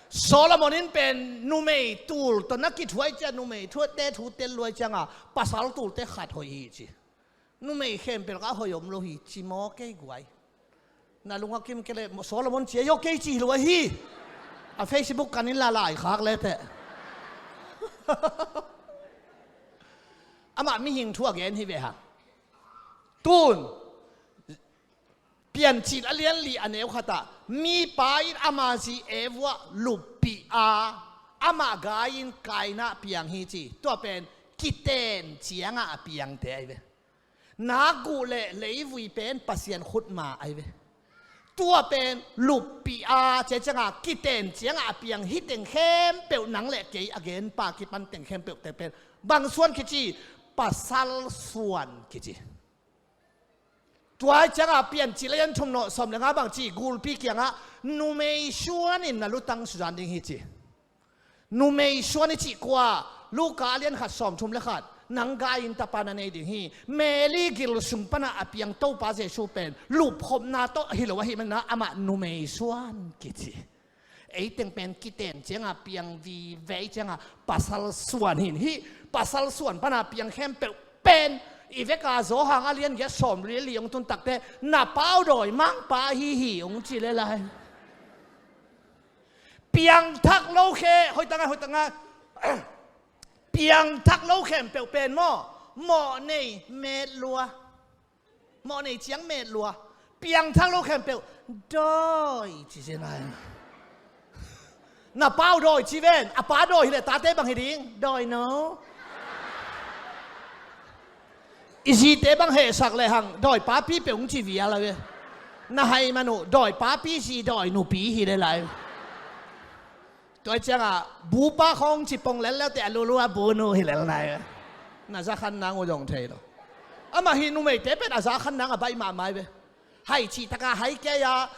Solomon in pen numei tul tawh na kithuai ciah, numei thuatte thu tel luai ciangah pasal tulte khat hoih hi ci. Numei khempeuh kah hoih om lo hi ci maw kei guai. Na lungah kim kei leh Solomon cia hi aw kei ci hi lo ahi. A Facebook kan in la laikhak leteh. Amah mihing thu a gen hi ve hang. Tun Piancil a lian li a neu khatah mipa in ama zi Eva luppih a, amah gai in Kaina piang hi ci. Tua pen kiten ciangah a piangte ahi ve. Nak guh le leivui pen Pasian khutma ahi ve. Tua pen luppih a, cia ciangah kiten ciangah a piang hi teng khempeuh, nang le kei a gen pa kipan teng khempeuh te pen bang suan kici? Pasal suan kici. Tua ciangah Piancil a lian thum neu sawm le nga bang ci, gulpi kiangah numei suan in na lutang suzan ding hi ci. Numei suan i cih kua, Luka a lian khat sawm thum le khat, nang gai in tapa na nei ding hi. Mary gil sung panah a piang Topa Jesu pen lupkhopna tawh hi lo ahih manah amah numei suan kici. Ei teng pen kiten ciangah piang vive ciangah pasal suan hi in, hih pasal suan panah piang khempeuh pen i veka Johan a lian giat sawm le li hong tun takte na pau dawi mangpa hi hi hong ci le lai. Piangthak lo khe, hoih tangah, hoih tangah. Piangthak lo khempeuh pen maw, mawh nei met lua. Mawh nei ciang met lua. Piangthak lo khempeuh dawi ci zen ai. Na pau dawi ci ven, a pa dawi hi leh tate bang hi ding? Dawi no. I zite bang hehsak lehang dawi papi peuh hong ci vial a ve. Na hai man uh dawi papi zi dawi nupi hi le lai. Tua ciangah bupa khawng ci pong lel leute a lulu a bunu hi lel lai. Na za khan nang uh dong thei lo. Amah hi numeite pen a za khan nang a baih mahmah hi ve. Hai cih takah hai kei a,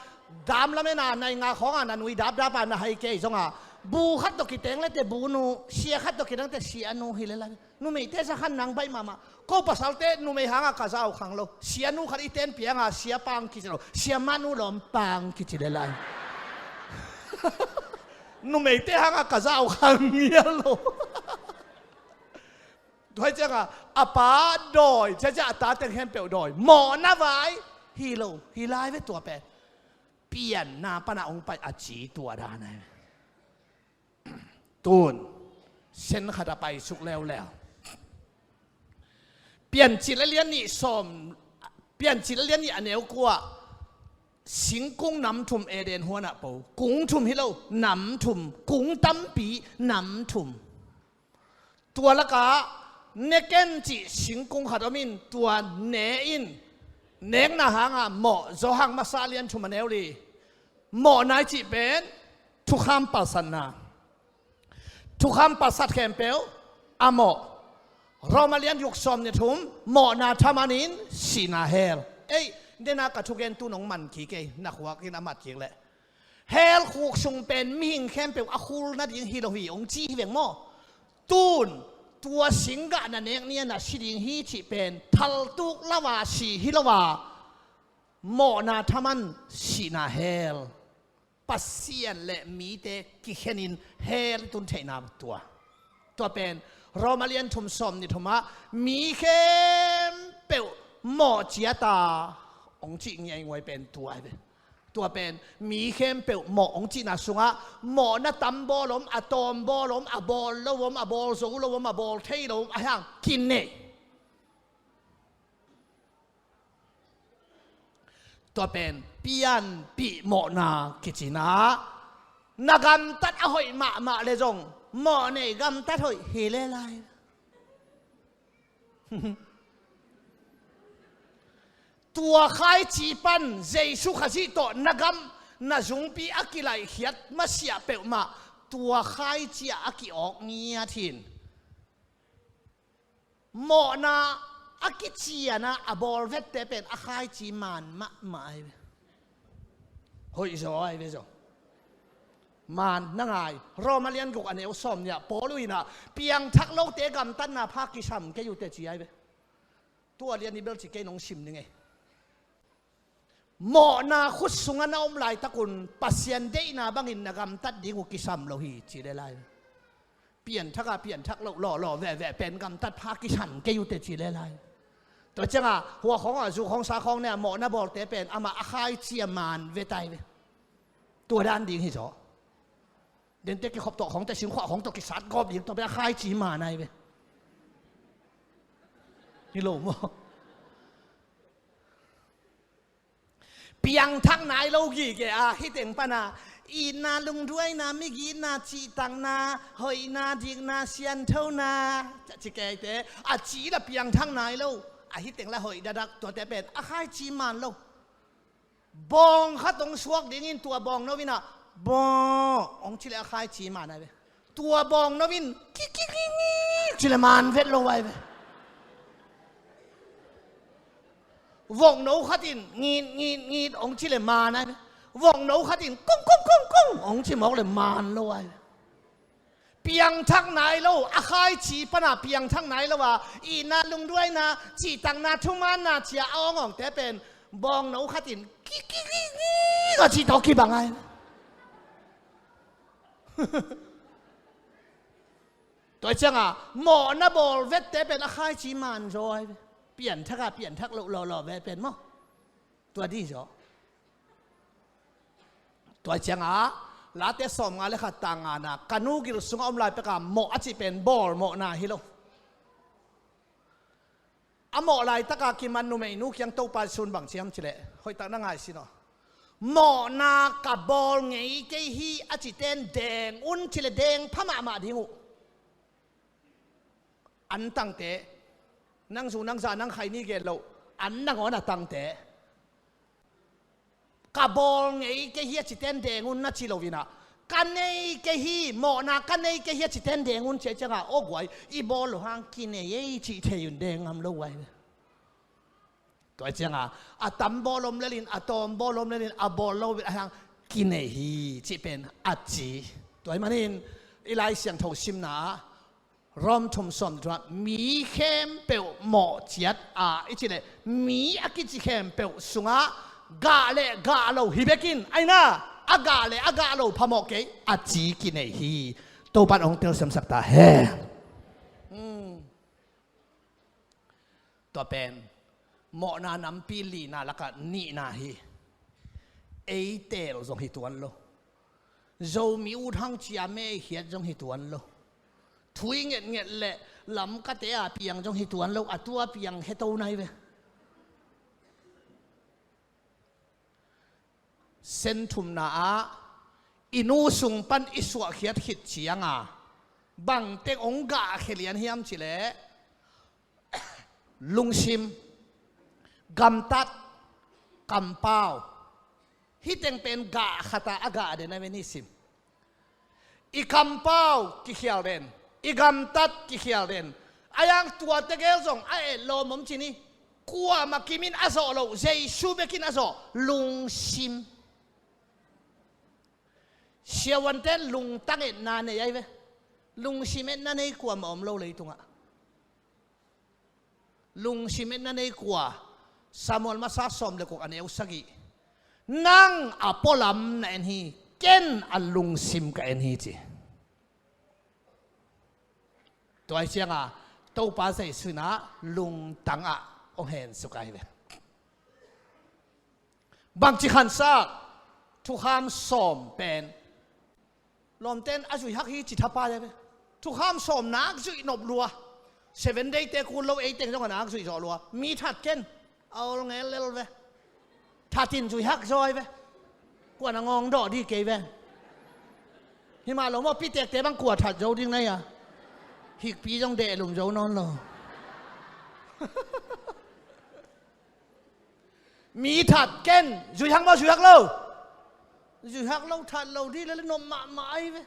dam lamena nai nga khawngah na nui dapdap a na hai kei zongah bu khat tawh kiteng lete bunu, sia khat tawh kiteng lete sia nu hi le lai. Numeite za khan nang baih mahmah. Ko pasalte numei hangah ka za uh khang lo. Sia nu khat i ten piangah sia pang kici lo. Sia manu lawm pang kici le lai. Numeite hangah ka za uh khang ngial lo. Tua hi ciangah a pa dawi, ciacia a ta teng khempeuh dawi. Mawhna vai hi lo, hi lai ve tua pen. Pianna panah hong pai a ci tua dan ahi. Tun, sen khat a paisuk leuleu. Piancil a lian nih sawm, Piancil a lian nih a neu kua, singkung nam thum Eden huanah po. Kung thum hi lo, nam thum, kung tampi nam thum. Tua lakah neken cih singkung khat om in, tua ne in, nekna hangah mawh, Johan masa lian thum a neu li. Mawhna i cih pen thukham palsatna. Thukham palsat khempeuh a mawh. Roma lian guk sawm nih thum, mawhna thaman in sihna hell. Ei, dena ka thugen tu nong man kik ei, na khuak in a mat kik leh. Hell khuk sung pen mihing khempeuh a khul nading hi lo hi, hong ci hi veng maw? Tun, tua singgah na nek ni a na si ding hi cih pen, thaltuk lo a si hi lo a, mawhna thaman sihna hell. Pasian le mite kikhenin hell tun theihna tua. Tua pen Roma lian thum sawm nih thumah mi khempeuh mawh ciata hong cih ngiainguai pen tua hi ve. Tua pen mi khempeuh mawh hong cihna sungah mawhna tam bawl om, a tawm bawl om, a bawl lo om, a bawl zo lo om, a bawl thei lo om, a hang kinei. Tua pen pianpih mawhna kicina. Na gamtat a hoih mahmah le zong mawh nei gamtat hoih hi le lai. Tua khaici pan Jesu Khazih tawh na gam na zungpi a kilaihkhiat masiah peuhmah tua khaici ah a ki-awk ngiat hin. Mawhna a kiciana a bawl vette pen a khaici maan mahmah ahi ve. Hoih zaw ahi ve zaw. Maan na ngai. Roma lian guk a neu sawm nih ah Paul uh inah piangthak lote gamtatna pha kisam kei uh teh ci ahi ve. Tua lian i bel ci kei nong sim ning ei. Mawhna khut sungah na om laitakun Pasian deihna bangin na gamtat ding uh kisam lo hi ci le lai. Pianthak a pianthak loh lawlaw veve pen gamtat pha kisam kei uh teh ci le lai. Tua ciangah hua khawng a zu khawng sa khawng ne a mawhna bawlte pen amah a khaici a man ve tai ve. Tua dan ding hi zaw. Dente kikhop tawh khawng teh singkhuah khawng tawh kisat gawp ding tawh pen a khaici man ai ve. Hi lo maw? Piangthak nai lo gige a hih teng pana itna, lungduaina, migitna, cihtakna, hoihna, dikna, sianthona, ci keite a ci la piangthak nai lo. A hih teng la hoih dadak tuate pen a khaici man lo. Bawng khat hong suak dingin tua bawng no inah bawng hong ci le a khaici man ai ve. Tua bawng no in kikikikik ci le man vet lo ai ve. Vok no khatin ngit ngit ngit hong ci le man ai ve. Vok no khatin kong kong kong kong hong ci mawk le man lo ai ve. Piangthak nai lo a khaici pana piangthak nai lo a itna, lungduaina, cihtakna, thumaanna cia a awngawngte pen bawng no khatin kikikikik a cih tawh kibang ai. Tua ciangah mawhna bawl vette pen a khaici man zaw ai ve. Pianthak a pianthak loh lawlaw ve pen maw? Tua di zaw. Tua ciangah Late sawmnga le khat tang ngana ka nu gil sungah om lai peka mawh a cih pen bawl mawhna hi lo. A mawh laitaka kiman numeinu kiang Topa sun bang ciam cileh hoihtak na ngaihsin aw. Mawhna ka bawl ngei kei hi a citen deng un cileh deng pha mahmah ding uh. An tangte nang zu nang za nang khaini gen loh an nangawn a tangte ka bawl ngei kei hi a citen deng un na ci lo inah ka nei kei hi, mawhna ka nei kei hi a citen deng un ci a ciangah aw guai i bawl lo hang kinei ei cih thei un deng ngam lo guai. Tua ciangah a tam bawl om lelin a tawm bawl om lelin a bawl lo a hang kinei hi cih pen a ci. Tua ahih manin i Lai Siangtho simna ah Rom thum sawm thum ah mi khempeuh mawh ciat a i cih leh mi a kici khempeuh sungah gah le gah lo hi bekin aina a gah le a gah lo phamawh kei a ci kinei hi. Topan hong telsiamsak ta hen. Tua pen mawhna nampi lina lakah nihna hi. Ei teel zong hi tuan lo. Zomi ut hang cia mei khiat zong hi tuan lo. Thui ngetnget le lamkate a piang zong hi tuan lo. A tua piang kheto nai ve. Senthumna ah i nu sung pan i suahkhiat khit cianga bangteng hong gah khia lian hiam cileh lungsim, gamtat, kampau. Hih teng pen gah khata a gah den a ven hi sim. I kampau kikhial den, i gamtat kikhial den. A yang tua tegel zong a etlawm om cin hi. Kuamah kimin a zawh loh Jesu bekin a zawh lungsim. Siavuante lungtang etna nei ai ve. Lungsim etna nei kuamah om lo leitungah. Lungsim etna nei kua? Samuel masa sawm le kuk a neu sagih. Nang a pualam na en hi, ken a lungsim ka en hi ci. Tua hi cianga Topa Jesu inah lungtangah hong hensuk ahi ve. Bangci khansak thukham sawm pen lawmten a zuihak hi ci thapai a ve. Thukham sawm nak zuih nop lua. Seven day te kun lo ei teng zong a nak zuih zawh lua. Mi that ken a ol ngel lel ve. Thatin zuihak zawi ve. Kuan a ngawng dawh di kei ve. Himah lo maw pitekte bang kua that zo ding na hia. Hikpi zong dehlum zo nawn lo. Mi that ken, zuihak maw zuihak lo? Zuihak lo that lo dih le le nop mahmah ahi ve.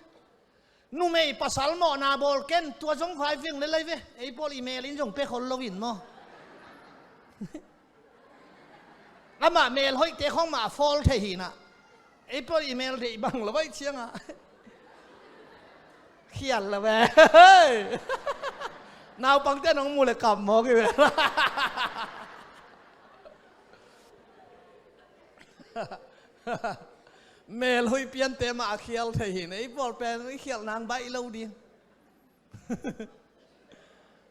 Numei pasal mawhna bawl ken, tua zong vai veng le lai ve. Ei pawl i mel in zong pek hol lo in maw? Amah mel hoihte khong mah a fawl thei hinah. Ei pawl i mel deih bang lo vai ciangah. Khial la ve. Naupangte nong mu le kap mawk hi ve. Melhoih piante mah a khial thei hi. Ei pawl pen i khialh nang baih lo ding.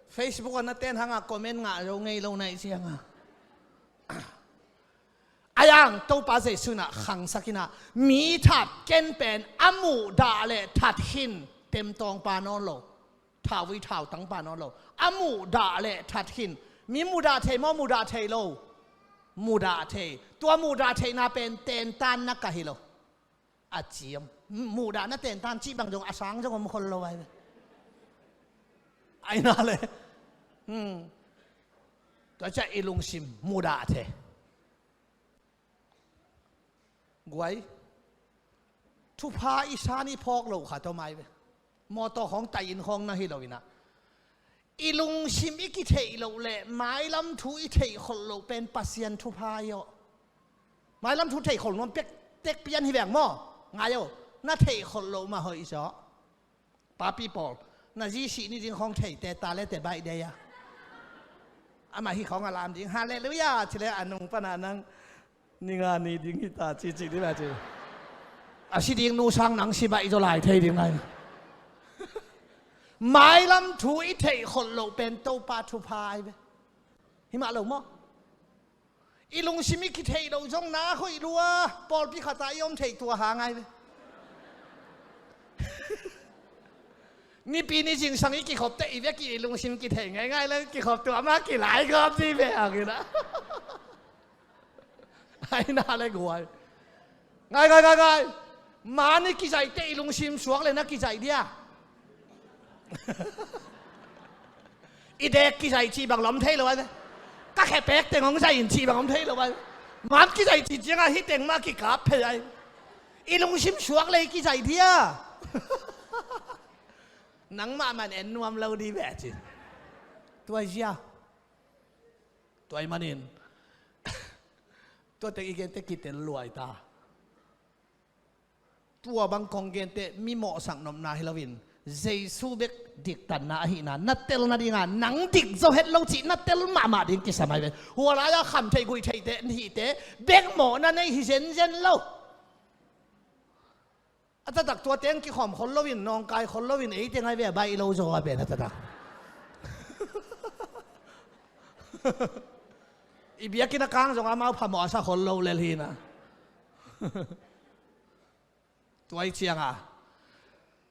Facebook ah na ten hangah comment ngah zo ngei lo na ih ciangah. Ayang Topa Jesu in ah khangsak in ah, mi that ken pen a muhdah le that khin temtawngpa nawn lo, thauvui thautangpa nawn lo. A muhdah le that khin. Mi muhdah thei maw, muhdah thei lo? Muhdah thei. Tua muhdah theihna pen tentan na ka hi lo. A ciam. Muhdahna tentan cih bang zong a sang zong om khol lo ai ve. Ai na le. Hmm. Tua ciah i lungsim muhdah thei. Guai. Thupha i san i phawk lo kha tawh mai ve. Mawtaw khawng tai in khawng na hi lo in ah. I lungsim i kitheih loh le mailam thu i theih kholh loh pen Pasian thupha i aw. Mailam thu theih kholh nuam pek tek pian hi veng maw? Ngai aw, na theih kholh loh mah hoih zaw. Papi pawl, na zi sih ni ding khawng theite ta le te baih dei a. Amah hi khawng a lam ding, halleluiah, ci le a nung pana nang ni nga ni ding hi ta, ci ci ding a ci. A si ding nu sang nang si baih zaw lai thei ding lai. Mailam thu i theih kholh loh pen Topa thupha ai ve. Hi mah lo maw? I lungsim i kitheih loh zong na hoih lua, pawlpi khat ah i om theih tua hang ai ve. Nipi ni zingsang i kikhop teh i vek i lungsim kitheih ngaingai le kikhop tua mah kilai gawp dih ve a kina. Ai na le guai. Ngai, ngai, ngai, ngai. Man i kizaih teh i lungsim suak le na kizaih dia. I dek kizaih cih bang lom thei lo ai ve. Ka khepek teng hong zaih in cih bang om thei lo ai ve. Man kizaih cih ciangah hih teng mah kikap phei ai. I lungsim suak le i kizaih dia. Nangmah man en nuam lo dih ve ci. Tua zia. Tua i manin. Tua teng i gen teh kitel luai ta. Tua bang kong gen teh mi mawhsak nopna hi loin Jesu bek diktanna ahihna na tel nadinga nang dik zo het lo cih na tel mahmah ding kisam ai ve. Hua lai-a kham theih guih theih teh hih teh bek mawhna nei hi zenzen lo. A taktak tua teng kikhawm khol loin nawngkai khol loin ei teng ai ve a baih lo zaw a pen a taktak. I biakinn a kang zong amau phamawh a sa khol lo lel hi na. Tua i cianga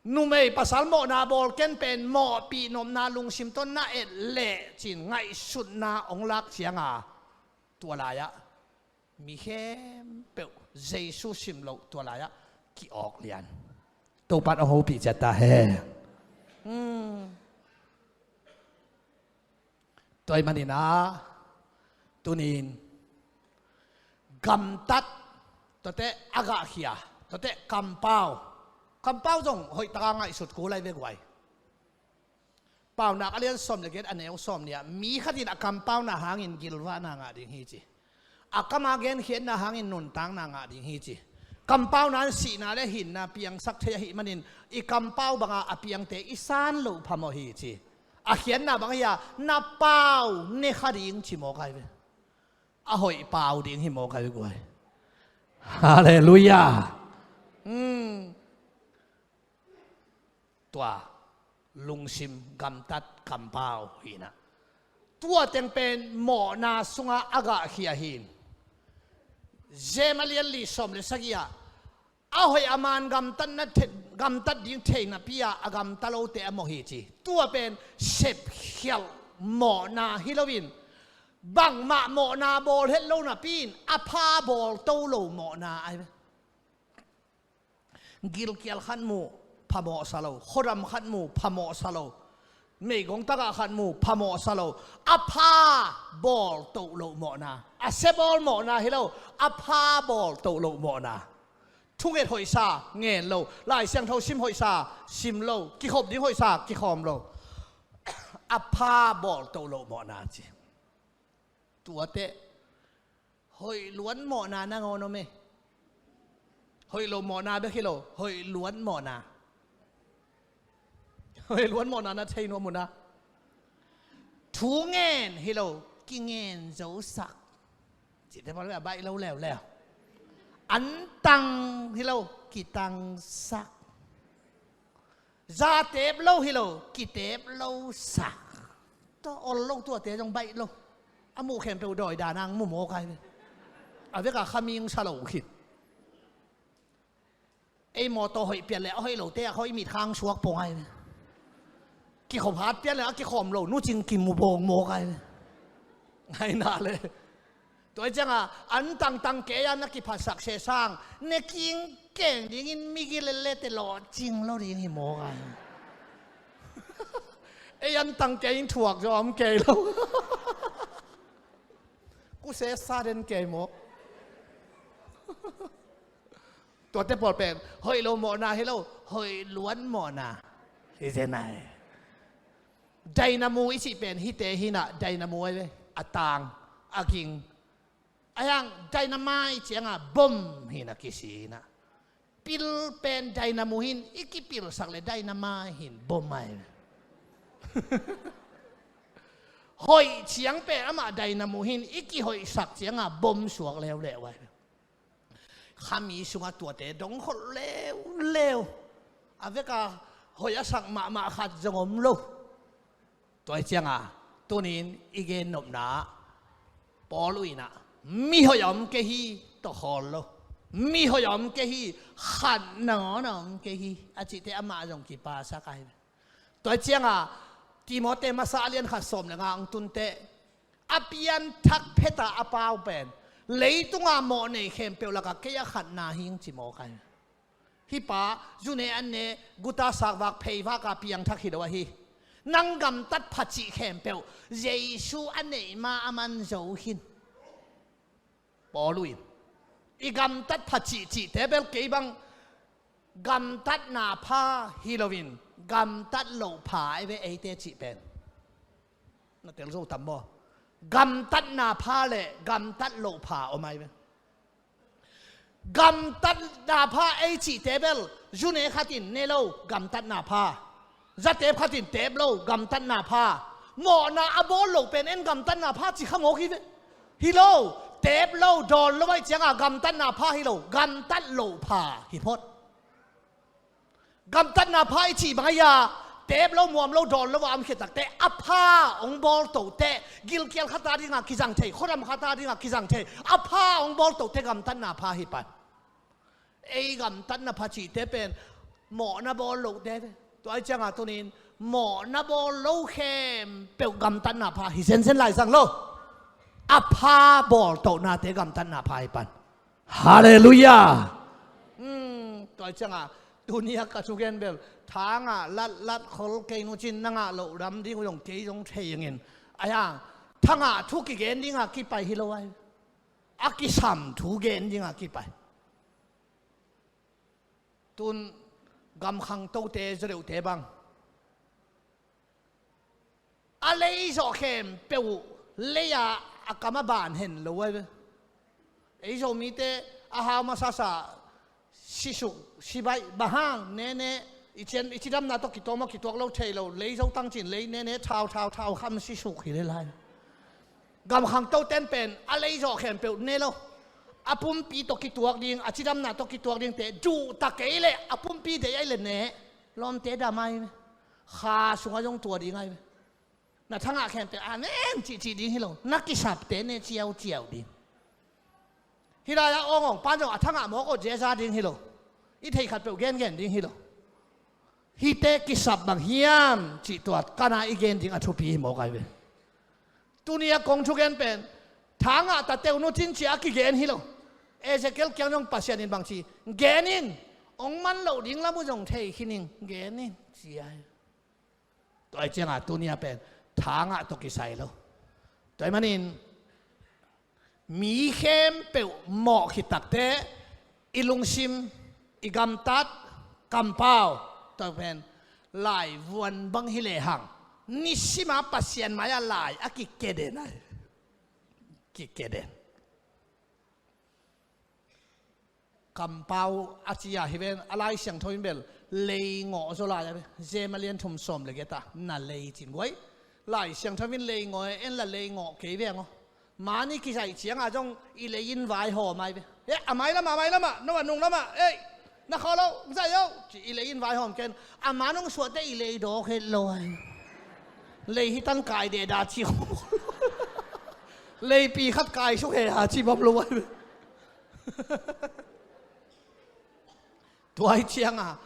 numei pasal mawhna bawl ken pen mawhpih nopna lungsim tawh na et leh cin ngaihsutna ong lak cianga tua lai-ah mi khempeuh Jesu sim loh tua lai-ah ki-awk lian. Topan ong hopih ciat ta hen. Hmm. Tua i manin ah tunin gamtat, tuate a gahkhia, tuate kampau. Kampau zong hoihtaka ngaihsut kul ai ve guai. Paunak a lian sawm le giat a neu sawm nih ah mi khatin a kampauna hangin gilvahna ngah ding hi ci. A kama genkhiatna hangin nuntakna ngah ding hi ci. Kampauna in sihna le hinna piangsak thei ahih manin i kampau banga a piangte i san loh phamawh hi ci. A khiatna bang hi-a na pau ne kha ding ci mawk ai ve. A hoih pau ding hi mawk ai ve guai. Halleluiah. Hmm. Tua lungsim gamtat kampau hi na. Tua teng pen mawhna sunga a gahkhia hi. Jem a lian li sawm le sagih ah a hoih a man gamtatna the-, gamtat ding theihnapi-a a gamta lote a mawh hi ci. Tua pen sepkhialh mawhna hi loin bangmah mawhna bawl het lo napi-in a pha bawl to lo mawhna ai ve. Gilkial khat mu phamawhsa lo, khuadam khat mu phamawhsa lo, meigong tagah khat mu phamawhsa lo, a pha bawl toh loh mawhna, a sia bawl mawhna hi lo, a pha bawl toh loh mawhna. Thunget hoihsa ngen lo, Lai Siangtho sim hoihsa sim lo, kikhop ding hoihsa kikhawm lo, a pha bawl toh loh mawhna ci. Tuate hoih luat mawhna nangawn om e. Hoih lo mawhna bek hi lo, hoih luat mawhna. Hoih luat mawhna na thei nuam uh na. Thu ngen hi lo, kingen zosak. Cihte pawl a baih lo leuleu. An tang hi lo, kitangsak. Za tep lo hi lo, kitep losak. Tua ol lo, tuate zong baih lo. A muh khempeuh dawi dan ang mu mawk ai ve. A veka khaming sa lo khin. Ei mawtaw hoih pian le a hoih lote a hoih mit khang suak pong ai ve. Kikhop hat pian le a kikhawm lo nucing kimu bawng mawk ai ve. Ngai na le. Tua cianga an tangtang kei a na kiphatsak se sang ne king keng dingin migi lelete lawhcing lo ding hi mawk ai. Ei an tang kei in thuak zaw om kei lo. Kuse sa den kei mawk. Tuate pawl pen hoih lo mawhna hi lo, hoih luan mawhna hi zen ai. Dynamo i cih pen hite hinah dynamo ai ve, a tang, a ging. A hiang dynamite cianga bom hinah kisi hinah. Pil pen dynamo hin i kipilsak le dynamite hin bom ai ve. Hoih ciang pen amah dynamo hin i kihoihsak cianga bom suak leuleu ai ve. Khami sungah tuate dong kholh leuleu. A veka hoih a sak mahmah khat zong om lo. Tua hi cianga tunin i gennopna Paul uh inah mihoih a om kei hi tawh khawl lo. Mihoih a om kei hi, khat nangawn a om kei hi a cihte amah zong kipasak ai. Tua hi cianga Timote masa a lian khat sawm le nga hong tunteh a pianthak pheta a pau pen leitunga mawh nei khempeuh lakah kei a khatna hing ci mawk ai. Hih pa zune an ne, guta sakvak pheivaka piangthak hi lo ahi. Nang gamtat phacih khempeuh Jesu a neih ma a man zo khin. Paul uh in i gamtat phacih cihte bel kei bang gamtatna pha hi loin gamtat loh pha ai ve eite cih pen. Na tel zo tam maw? Gamtatna pha le gamtat loh pha om ai ve. Gamtatna pha ei cihte bel zune khatin ne lo gamtatna pha. Zatep khatin tep lo gamtatna pha. Mawhna a bawl lo pen en gamtatna pha ci kha mawk hi ve. Hi lo, tep lo, dawn lo ai cianga gamtatna pha hi lo, gamtat loh pha hi phot. Gamtatna pha i cih bang aia, tep lo, muam lo, dawn lo a om khit takte a pha hong bawl tohteh, gilkial khata dinga kizang thei, khuadam khata dinga kizang thei a pha hong bawl tohteh gamtatna pha hi pan. Ei gamtatna pha cihte pen mawhna bawl lohte ve. Tua ai cianga tunin mawhna bawl lo khempeuh gamtatna pha hi zenzen lai zang lo. A pha bawl tohnate gamtatna pha hi pan. Halleluiah. Tua cianga tunia ka thugen bel thangah latlat khol kei nucin nangah loh dam ding uh zong kei zong thei ingin. Aia thangah thu kigen dinga kipai hi lo ai. A kisam thu gen dinga kipai. Tun gamkhang tote zodeuhte bang a lei zawh khempeuh uh lei-a a kam a ban hen lo ai ve. Ei Zomite a hau masasa sisuk sibaih bang hang nene i cian i cidamna tawh kitawm a kituak lo thei lo lei zo tangcin lei nene thau thau thau kham sisuk hi le lai. Gamkhang toten pen a lei zawh khempeuh ne lo. A pumpi tawh kituak ding a cidamna tawh kituak dingte duh ta kei le a pumpi deih ai le ne. Lawmte dam ai ve. Kha sungah zong tua ding ai ve. Na thangah khempeuh a nen cihcih ding hi lo. Na kisapte ne ciauciau ding. Hih lai-ah awngawng pan zong a thangah mawk awh ziaza ding hi lo. I theih khatpeuh gengen ding hi lo. Hihte kisap bang hiam cih tuat kana i gen ding a thupi hi mawk ai ve. Tunia kong thugen pen thangah tateuh nucin cia a kigen hi lo. Ezekiel kiang zong Pasian in bang ci, gen in, hong man loh ding lam uh zong thei khin in gen in ci ai. Tua ai cianga tunia pen thangah tawh kisai lo. Tua ai manin mi khempeuh mawh khit takte i lungsim i gamtat kampau tua pen laivuan bang hi lehang nisima Pasian mai-ah lai a kikeden ai. Kikeden. Kampau a ci-a hi ven a Lai Siangtho in bel leingawh zaw lai a ve. Jem a lian thum sawm le geta na lei cin guai. Lai Siangtho in leingawh e en la leingawh kei veng aw. Mani kizaih ciangah zong i lei in vaihawm ai ve. Eh, a mai lamah, a mai lamah, no a nung lamah, eh, na khawh lo, zaih lo, ci i lei in vaihawm ken. A man hong suahte i lei dawk het lo ai. Lei hi tan kai deda ci. Leipi khat kai suk he ha ci bam lo ai ve. Tuai ciangah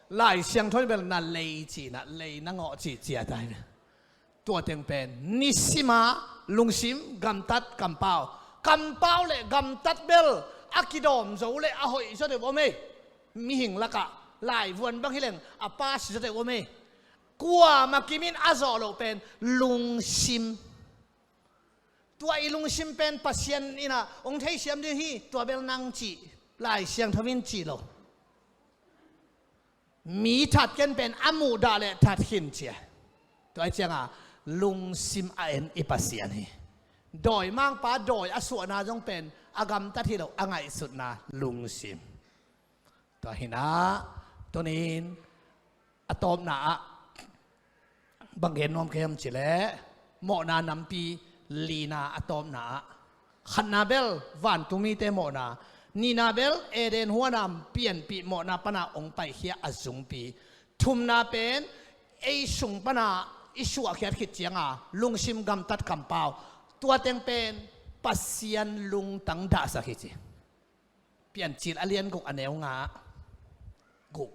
Lai Siangtho in bel na lei cihna, lei na ngawh cih ciat ai ve. Tua teng pen nisima lungsim, gamtat, kampau. Kampau le gamtat bel a kidawm zo le a hoih zaw deuh om ei. Mihing lakah laivuan bang hileng a pass zaw deuh om ei. Kuamah kimin a zawh loh pen lungsim. Tua i lungsim pen Pasian innah hong theisiam ding hi, tua bel nang cih Lai Siangtho in cih lo. Mi that ken pen a muhdah le that khin cia. Tua ciangah lungsim a en i Pasian hi. Dawimangpa dawi a suahna zong pen a gamtat hi lo, a ngaihsutna lungsim. Tua hinah tunin a tawpna ah bang gen nuam ka hiam cileh, mawhna nampi lina a tawpna ah, khatna bel vantung mite mawhna, nihna bel Eden huanam pianpih mawhna pana hong paikhia a zungpi, thumna pen ei sung pana i suahkhiat khit cianga lungsim, gamtat, kampau, tua teng pen Pasian lungtang dahsak hi ci. Piancil a lian guk a neu nga, guk.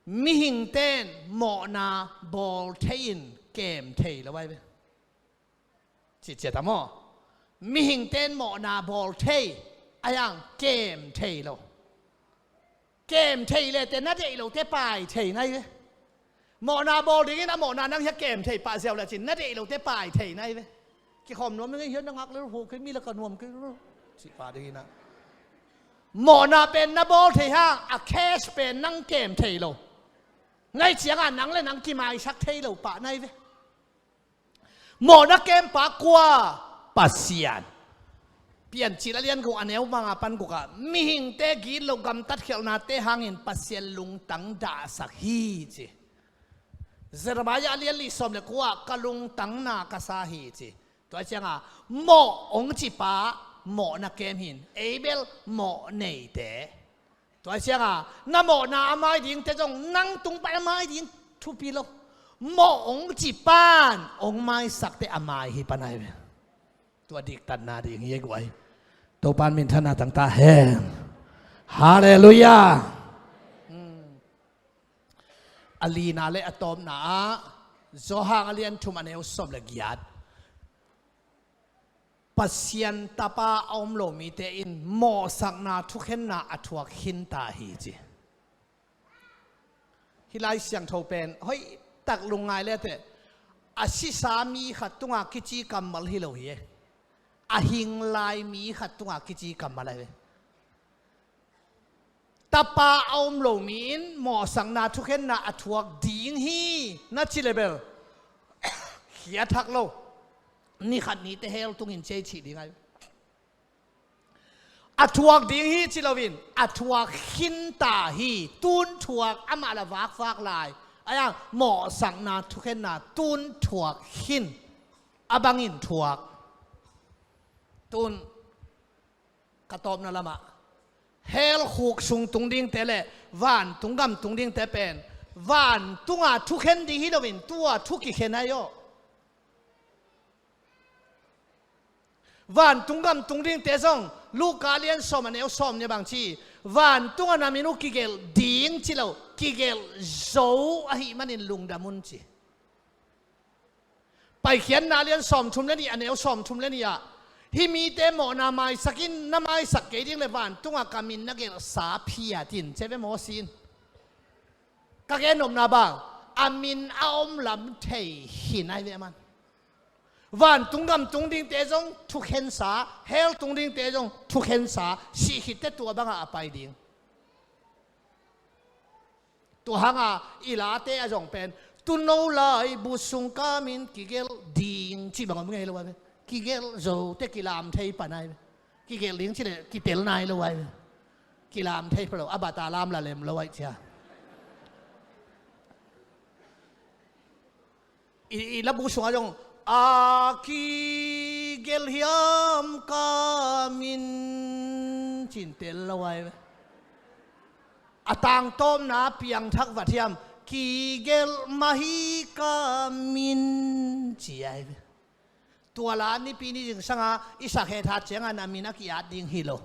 Mihingte in mawhna bawl thei in kem thei lo ai ve. Cihcia ta maw? Mihingte in mawhna bawl thei, a hiang kem thei lo. Kem thei le te na deih lote pai thei nai ve. Mawhna bawl dingin a mawhna nang hia kem thei pah ziau le cin na deih lote pai thei nai ve. Kikhawm nuam dingin hia na ngak le hu kei mi la ka nuam kei lo. Cih pah dingin a mawhna pen na bawl thei hang a cash pen nang kem thei lo. Ngai cianga nang le nang kimaisak thei lo pah nai ve. Mawhna kempa kua? Pasian. Piancil a lian guk a neu manga pan gukah mihingte gitloh gamtat khialhnate hangin Pasian lungtang dahsak hi ci. Jeremiah a lian li sawm le kua ka lungtangna ka sa hi ci. Tua cianga mawh hong cipa mawhna kem hin ei bel mawh neite. Tua cianga na mawhna a mai dingte zong nang tung pan a mai ding thupi lo. Mawh hong cipan hong maisakte a mai hi pan ai ve. Tua diktatna ding hi ei guai. Topan minthanna tangta hen. Halleluiah. A lina le a tawpna ah Johan a lian thum a neu sawm le giat. Pasian tapa a om lo mite in mawhsakna thukhenna a thuak khinta hi ci. Hih Lai Siangtho pen hoih tak lungngai leteh a sisa mi khat tunga kici kammal hi lo hi e. A hing lai mi khat tunga kici kammal ahi ve. Tapa a om lo mi in mawhsakna thukhenna a thuak ding hi na ci le bel khia thak lo. Ni khat nite hell tungin ciai cih ding ahi. A thuak ding hi ci loin a thuak khinta hi. Tun thuak amah la vakvak lai. A hiang mawhsakna thukhenna tun thuak khin. A bangin thuak. Tun ka tawpna lamah hell khuk sung tung dingte le vantung gam tung dingte pen vantunga thukhen ding hi loin tua thu kikhen ahi aw. Vantung gam tung dingte zong Luka lian sawm a neu sawm nih bang ci, vantunga na min uh kigelh ding ci lo, kigelh zo ahih manin lungdam un ci. Paikhiatna lian sawmthum le nih a neu sawmthum le nih ah hih mite mawhna maisak in na maisak kei ding le vantunga ka min na gelhsa phiat in ci ve maw sin. Ka gen nopna bang a min a om lam thei hi nai ve a man. Vantung gam tung dingte zong thukhensa, hell tung dingte zong thukhensa, sih khitte tua bangah a pai ding. Tua hanga i late a zong pen tuno lai bu sung ka min kigelh ding ci bang om ngei lo ai ve. Kigelh zote kilam thei pan ai ve. Kigelh ding ci le kitel nai lo ai ve. Kilam thei pha lo a bata lam la lem lo ai cia. I, i labu sungah zong a ki Gelh hiam ka min, cin tel lo ai ve. A tangtawpna piangthak vat hiam, kigelh mah hi ka min, ci ai ve. Tua la nipi ni zingsanga i sak het hat cianga na min a ki-at ding hi lo.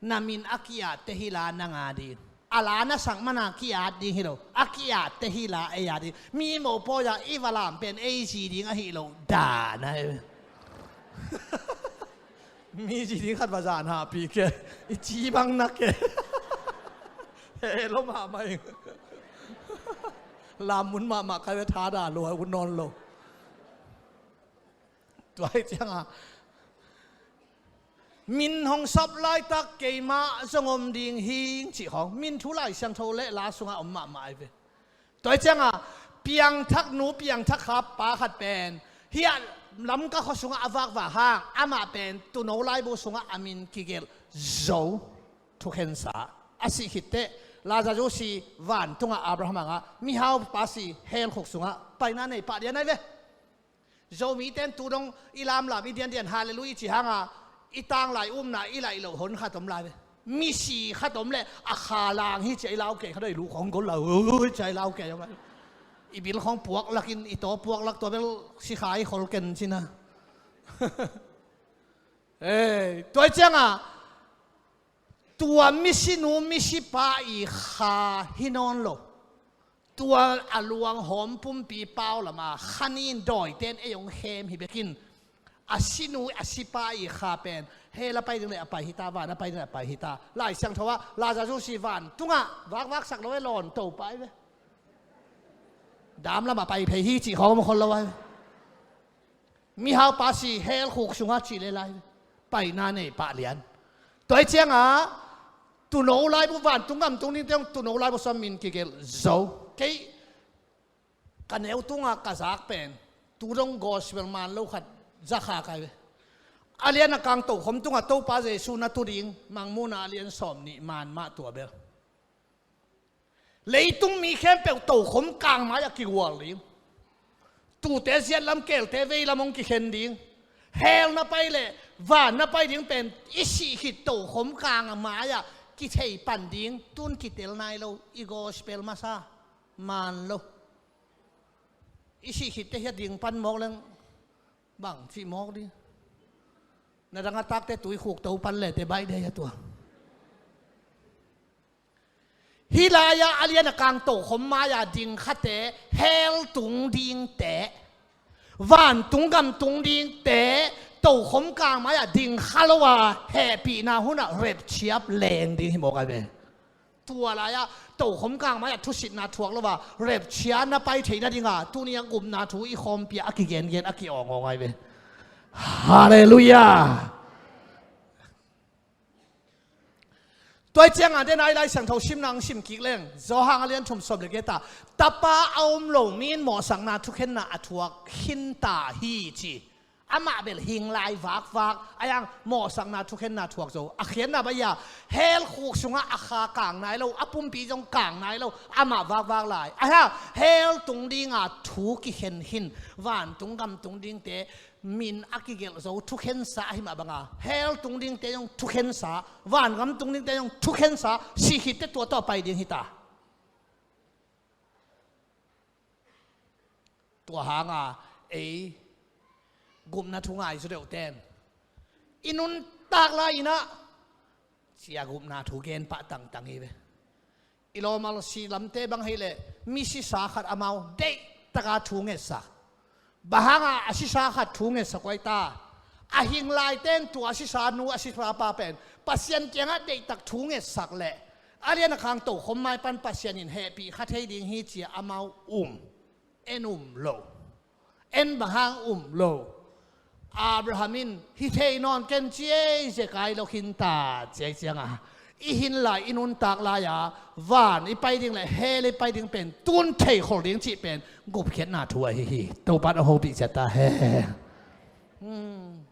Na min a ki-atte hi la nang a ding. A la na sak mana ki-at ding hi lo. A ki-atte hi la ei a ding. Mi mopawi-a i va lam pen ei zi ding ahi lo. Dan ai ve. Mi zi ding khat va zan hahpih ke. I ci bang na ke. He lo mahmah ing. Lam mun mahmah kai ve, tha da lo, a ut nawn lo. Tua hi cianga min hong sap laitak keimah zong om ding hing cih khawng min thu Lai Siangtho le la sungah om mahmah ai ve. Tua hi cianga piangthak nu piangthak kha pa khat pen hih a Lamka khua sungah a vakvak hang amah pen Tuuno laibu sungah a min kigelh zo, thukhensa. A sih khitteh Lazarus i vantungah Abraham angah mihau pa si hell khuk sungah paina nei pah lian ai ve. Zomite in tu dong i lamlam i diandian Hallelujah i cih hanga i tanglai umna i laih loh hon khat om lai ve. Misi khat om leh a kha lang hi cia i lau kei khat a i luh khawng gol la ui cia i lau kei om lai. I bil khawng puak lakin i taw puak lak tua bel sikha i khol ken cina. Ei, tua hi cianga tua misinu misipa i kha hi nawn lo. Tua a luanghawm pumpi pau lama kha ni in dawite in ei hong khem hi bekin a sinu a sipa i kha pen hell a pai ding le a pai hita, van a pai ding le a pai hita. Lai Siangtho ah Lazarus i vantungah vakvaksak lo e, lawn to pai ve. Dam lamah pai phei hi cih khawng om khol lo ai ve. Mihau pa si hell khuk sungah cih le lai paina nei pah lian. Tua hi cianga Tuuno laibu vantung gam tung dingte hong Tuuno laibu sungah min kigelh zo. Kei ka neu tunga ka zak pen tu dong gospel man lo khat zakha kai ve. A lian a kang tokhom tungah Topa Jesu na tu ding Mangmuhna a lian sawm nih man mah tua bel. Leitung mi khempeuh tokhom kang mai-ah kigual ding. Tuute ziatlam keelte veilam hong kikhen ding. Hell na pai le van na pai ding pen i sih khit tokhom kang a mai-ah kithei pan ding. Tun kitel nai lo i gospel masa man lo. I sih khitte hiat ding pan mawk leng bang cih mawk ding. Na dang a takte tui khuk to pan lete baih dei a tua. Hih lai-ah a lian a kang tokhom mai-a ding khate hell tung dingte, vantung gam tung dingte tokhom kang mai-a ding kha lo a hehpihna hunah repchiap leng ding hi mawk a ve. Tua lai-ah tokhom kang mai-ah thusitna thuak lo a repchia na pai theih nadinga tuni a gupna thu i khawmpia a kigengen a ki-awngawng ai ve. Halleluiah. Tua hi cianga den ai Lai Siangtho simna ang sim kik leng Johan a lian thum sawm le giat ah Tapa a um lo mi in mawhsakna thukhenna a thuak khinta hi ci. Amah bel hing lai vakvak a yang mawhsakna thukhenna thuak zo. A khiatna baih a hell khuk sungah a kha kang nai lo, a pumpi zong kang nai lo, amah vakvak lai. A hang hell tung dinga thu kikhen khin vantung gam tung dingte min a kigelh zo thukhensa ahi mah banga hell tung dingte zong thukhensa, vangam tung dingte zong thukhensa, sih khitte tua tawh pai ding hita. Tua hanga ei gupna thu ngai zu deuhten i nuntak lai-inah cia gupna thu gen pah tangtang hi ve. I lawmal si lamte bang hei leh misisa khat amau deihtaka thu ngetsak. Bang hanga a sisa khat thu ngetsak uai ta? A hing laiten tua a sisa nu a sisa pa pen Pasian kiangah deihtak thu ngetsak leh a lian a khang tokhom mai pan Pasian in hehpih kha thei ding hi cia amau um. En um lo. En bang hang um lo? Abraham in hi thei nawn ken ci ei, zekai lo khinta ci ei cianga i hin lai i nuntak lai-a van i pai ding le hell i pai ding pen tun thei khol ding cih pen gupkhiatna thu ahi hi. Topan a hopih ciat ta hen. Hmm.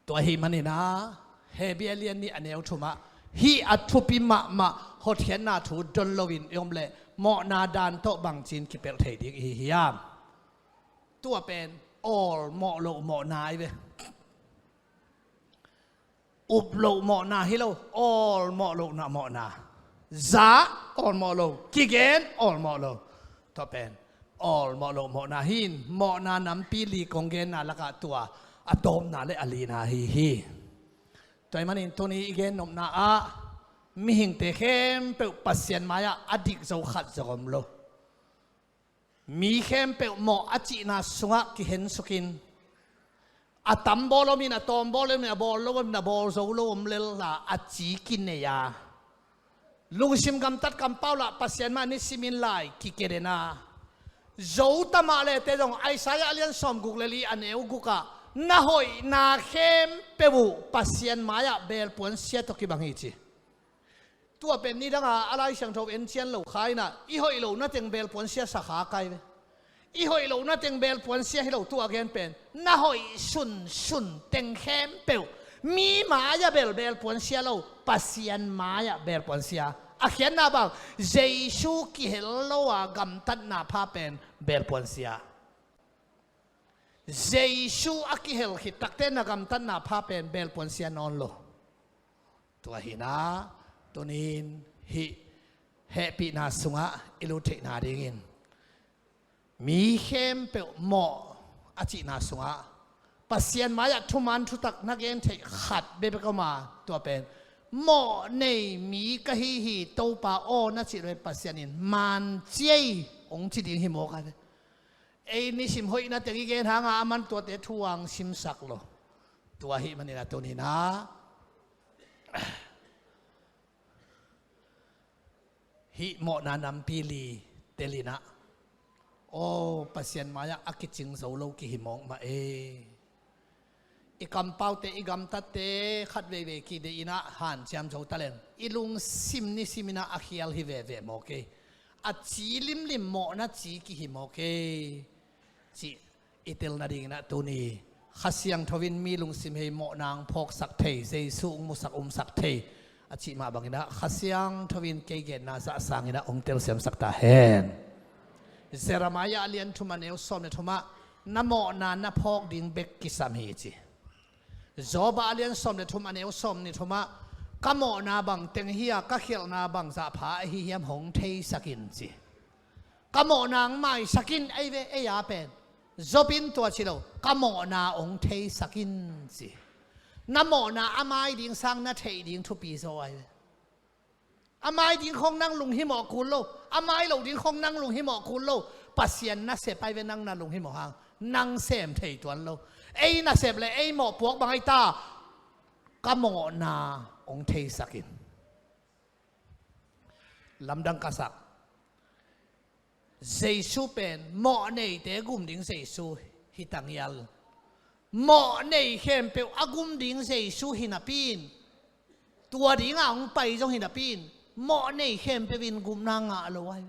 Tua ahih maninah Hebru a lian nih a neu thumah hih a thupi mahmah hotkhiatna thu don loin i om leh mawhna dan tawh bangcin kipelh thei ding ihi hiam? Tua pen awlmawh loh mawhna ahi ve. Up loh mawhna hi lo, awlmawh lohna mawhna. Za awlmawh lo, kigen awlmawh lo. Tua pen awlmawh loh mawhna hi in, mawhna nampi li kong genna lakah tua a tawpna le a lina ahi hi. Tua ahih manin tuni i gennopna ah mihingte khempeuh Pasian mai-ah a dik zo khat zong om lo. Mi khempeuh mawh a cihna sungah kihensukin, a tam bawl om in, a tawm bawl om in, a bawl lo om in, a bawl zo lo om lel a, a ci kinei a, lungsim gamtat kampau lah Pasian mah nisimin lai kikeden a, zo tamah lehte zong Isaiah a lian sawmguk le li a neu gukah na hoihna khempeuh uh Pasian mai-ah belpuan sia tawh kibang hi ci. Tua pen nidanga a Lai Siangtho en cian lo kha in ah, i hoih lohna teng belpuan sia sa kha kai ve. I hoih lohna teng belpuan sia hi lo, tua gen pen na hoih sunsun teng khempeuh mi mai-ah bel belpuan sia lo, Pasian mai-ah belpuan sia. A khiatna bang, Jesu kihel lo a gamtatna pha pen belpuan sia. Jesu a kihel khit takte na gamtatna pha pen belpuan sia nawn lo. Tua hi in ah, tunin hih hehpihna sungah i lut theihna dingin mi khempeuh mawh a cihna sungah Pasian mai-ah thuman thutak na gen theih khat bekbek om a, tua pen mawh nei mi ka hi hi Topa aw na cih lo hi, Pasian in man ciei hong ci ding hi mawk a ve. Ei nisim hoihna teng i gen hanga aman tuate thu hong simsak lo. Tua ahih manin ah tunin ah hih mawhna nampi li tel in ah, aw, Pasian mai-ah a kicing zo lo kihi mawk mah e. I kampaute, i gamtatte khat veivei kideih in ah hanciam zo taleng i lungsim nisimin ah a khial hi veve mawk e. A ci limlim mawhna ci kihi mawk e, cih i tel nadingin ah tuni Kha Siangtho in mi lungsim hei mawhna hong phawksak thei, Jesu hong musak umsak thei a cih mah bangin ah Kha Siangtho in kei genna zah sangin ah hong telsiamsak ta hen. Jeremiah a lian thum a neu sawm le thum ah na mawhna na phawk ding bek kisam hi ci. Job a lian sawm le thum a neu sawm nih thum ah ka mawhna bang teng hi a, ka khialhna bang zah pha ahi hiam hong theisak in ci. Ka mawhna hong maisak in, ei ve, ei a pen Job in tua ci lo, ka mawhna hong theisak in ci. Na mawhna a mai ding sang na theih ding thupi zaw ahi ve. A mai ding khong nang lunghimawh kul lo, a mai lo ding khong nang lunghimawh kul lo. Pasian nasep ahi ve, nang na lunghimawh hang, nang sem thei tuan lo. Ei nasep le ei mawhpuak bang ahi ta, ka mawhna hong theisak in. Lamdang ka sak. Jesu pen mawh neite gum ding Jesu hi tangial. Mawh nei khempeuh a gum ding Jesu hi napi in, tua dinga hong pai zong hi napi in, mawh nei khempeuh in gupna ngah lo ahi.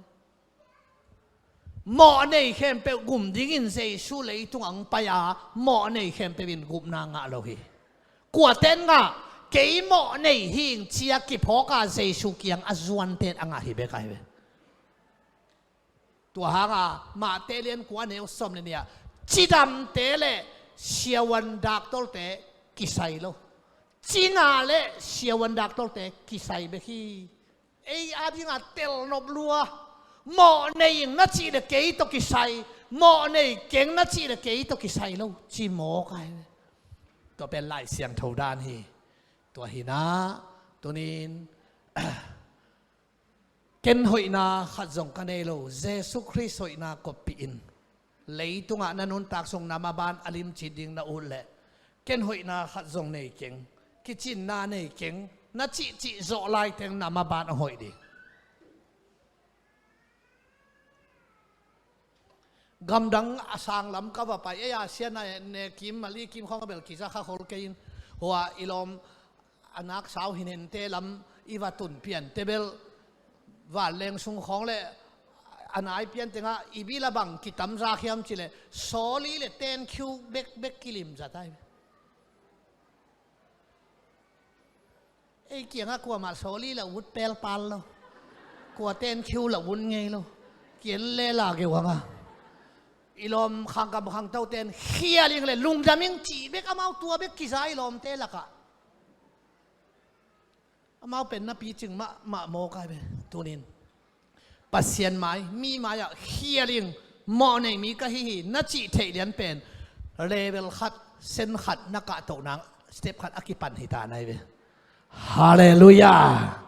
Mawh nei khempeuh gum dingin Jesu leitungah hong pai a, mawh nei khempeuh in gupna ngah lo hi. Kuaten ngah, kei mawh nei hing ci-a kiphawk a Jesu kiang a zuanten a ngah hi bek ahi ve. Tua hanga Mate lian kua neu sawm le nih ah cidamte le siavuan daktolte kisai lo. Cina le siavuan daktolte kisai bek hi. Ei a dinga telnop lua. Mawh nei ing na cih le kei tawh kisai, mawh nei keng na cih le kei tawh kisai lo, ci mawk ahi. Tua pen Lai Siangtho dan hi. Tua hi in ah tunin ken hoihna khat zong ka nei lo, Jesu Khrist hoihna koppih in. Leitungah na nuntak sung nam a ban a limcit ding na ut leh, ken hoihna khat zong nei keng, kicinna nei keng, na cihcih zawh laiteng nam a ban a hoih ding. Gamdang a sanglam ka va pai, ei a sia na ne kim, mali kim khawng a bel kiza kha khol kei in, hua i lawm a nak sau hinhente lam i va tun piante bel vanleng sung khawng le a nai pian tengah i bil a bang kitamzak hiam cih leh sawli le tenkhiu bekbek kilimzat ahi. Ei kiangah kuamah sawli la ut pelpal lo, kua tenkhiu la ut ngei lo, kian le la geu hanga. i lawm khangkam khangtote in khial ing le lungdam ing cih bek, amau tua bek kiza i lawmte lakah. Amau pen na picing mahmah maw kai ve. Tunin Pasian mai, mi mai-ah khial ing, mawh nei mi ka hi hi na cih theih lian pen level khat, sen khat na kahtoh nang step khat a kipan hi ta nai ve. Halleluiah.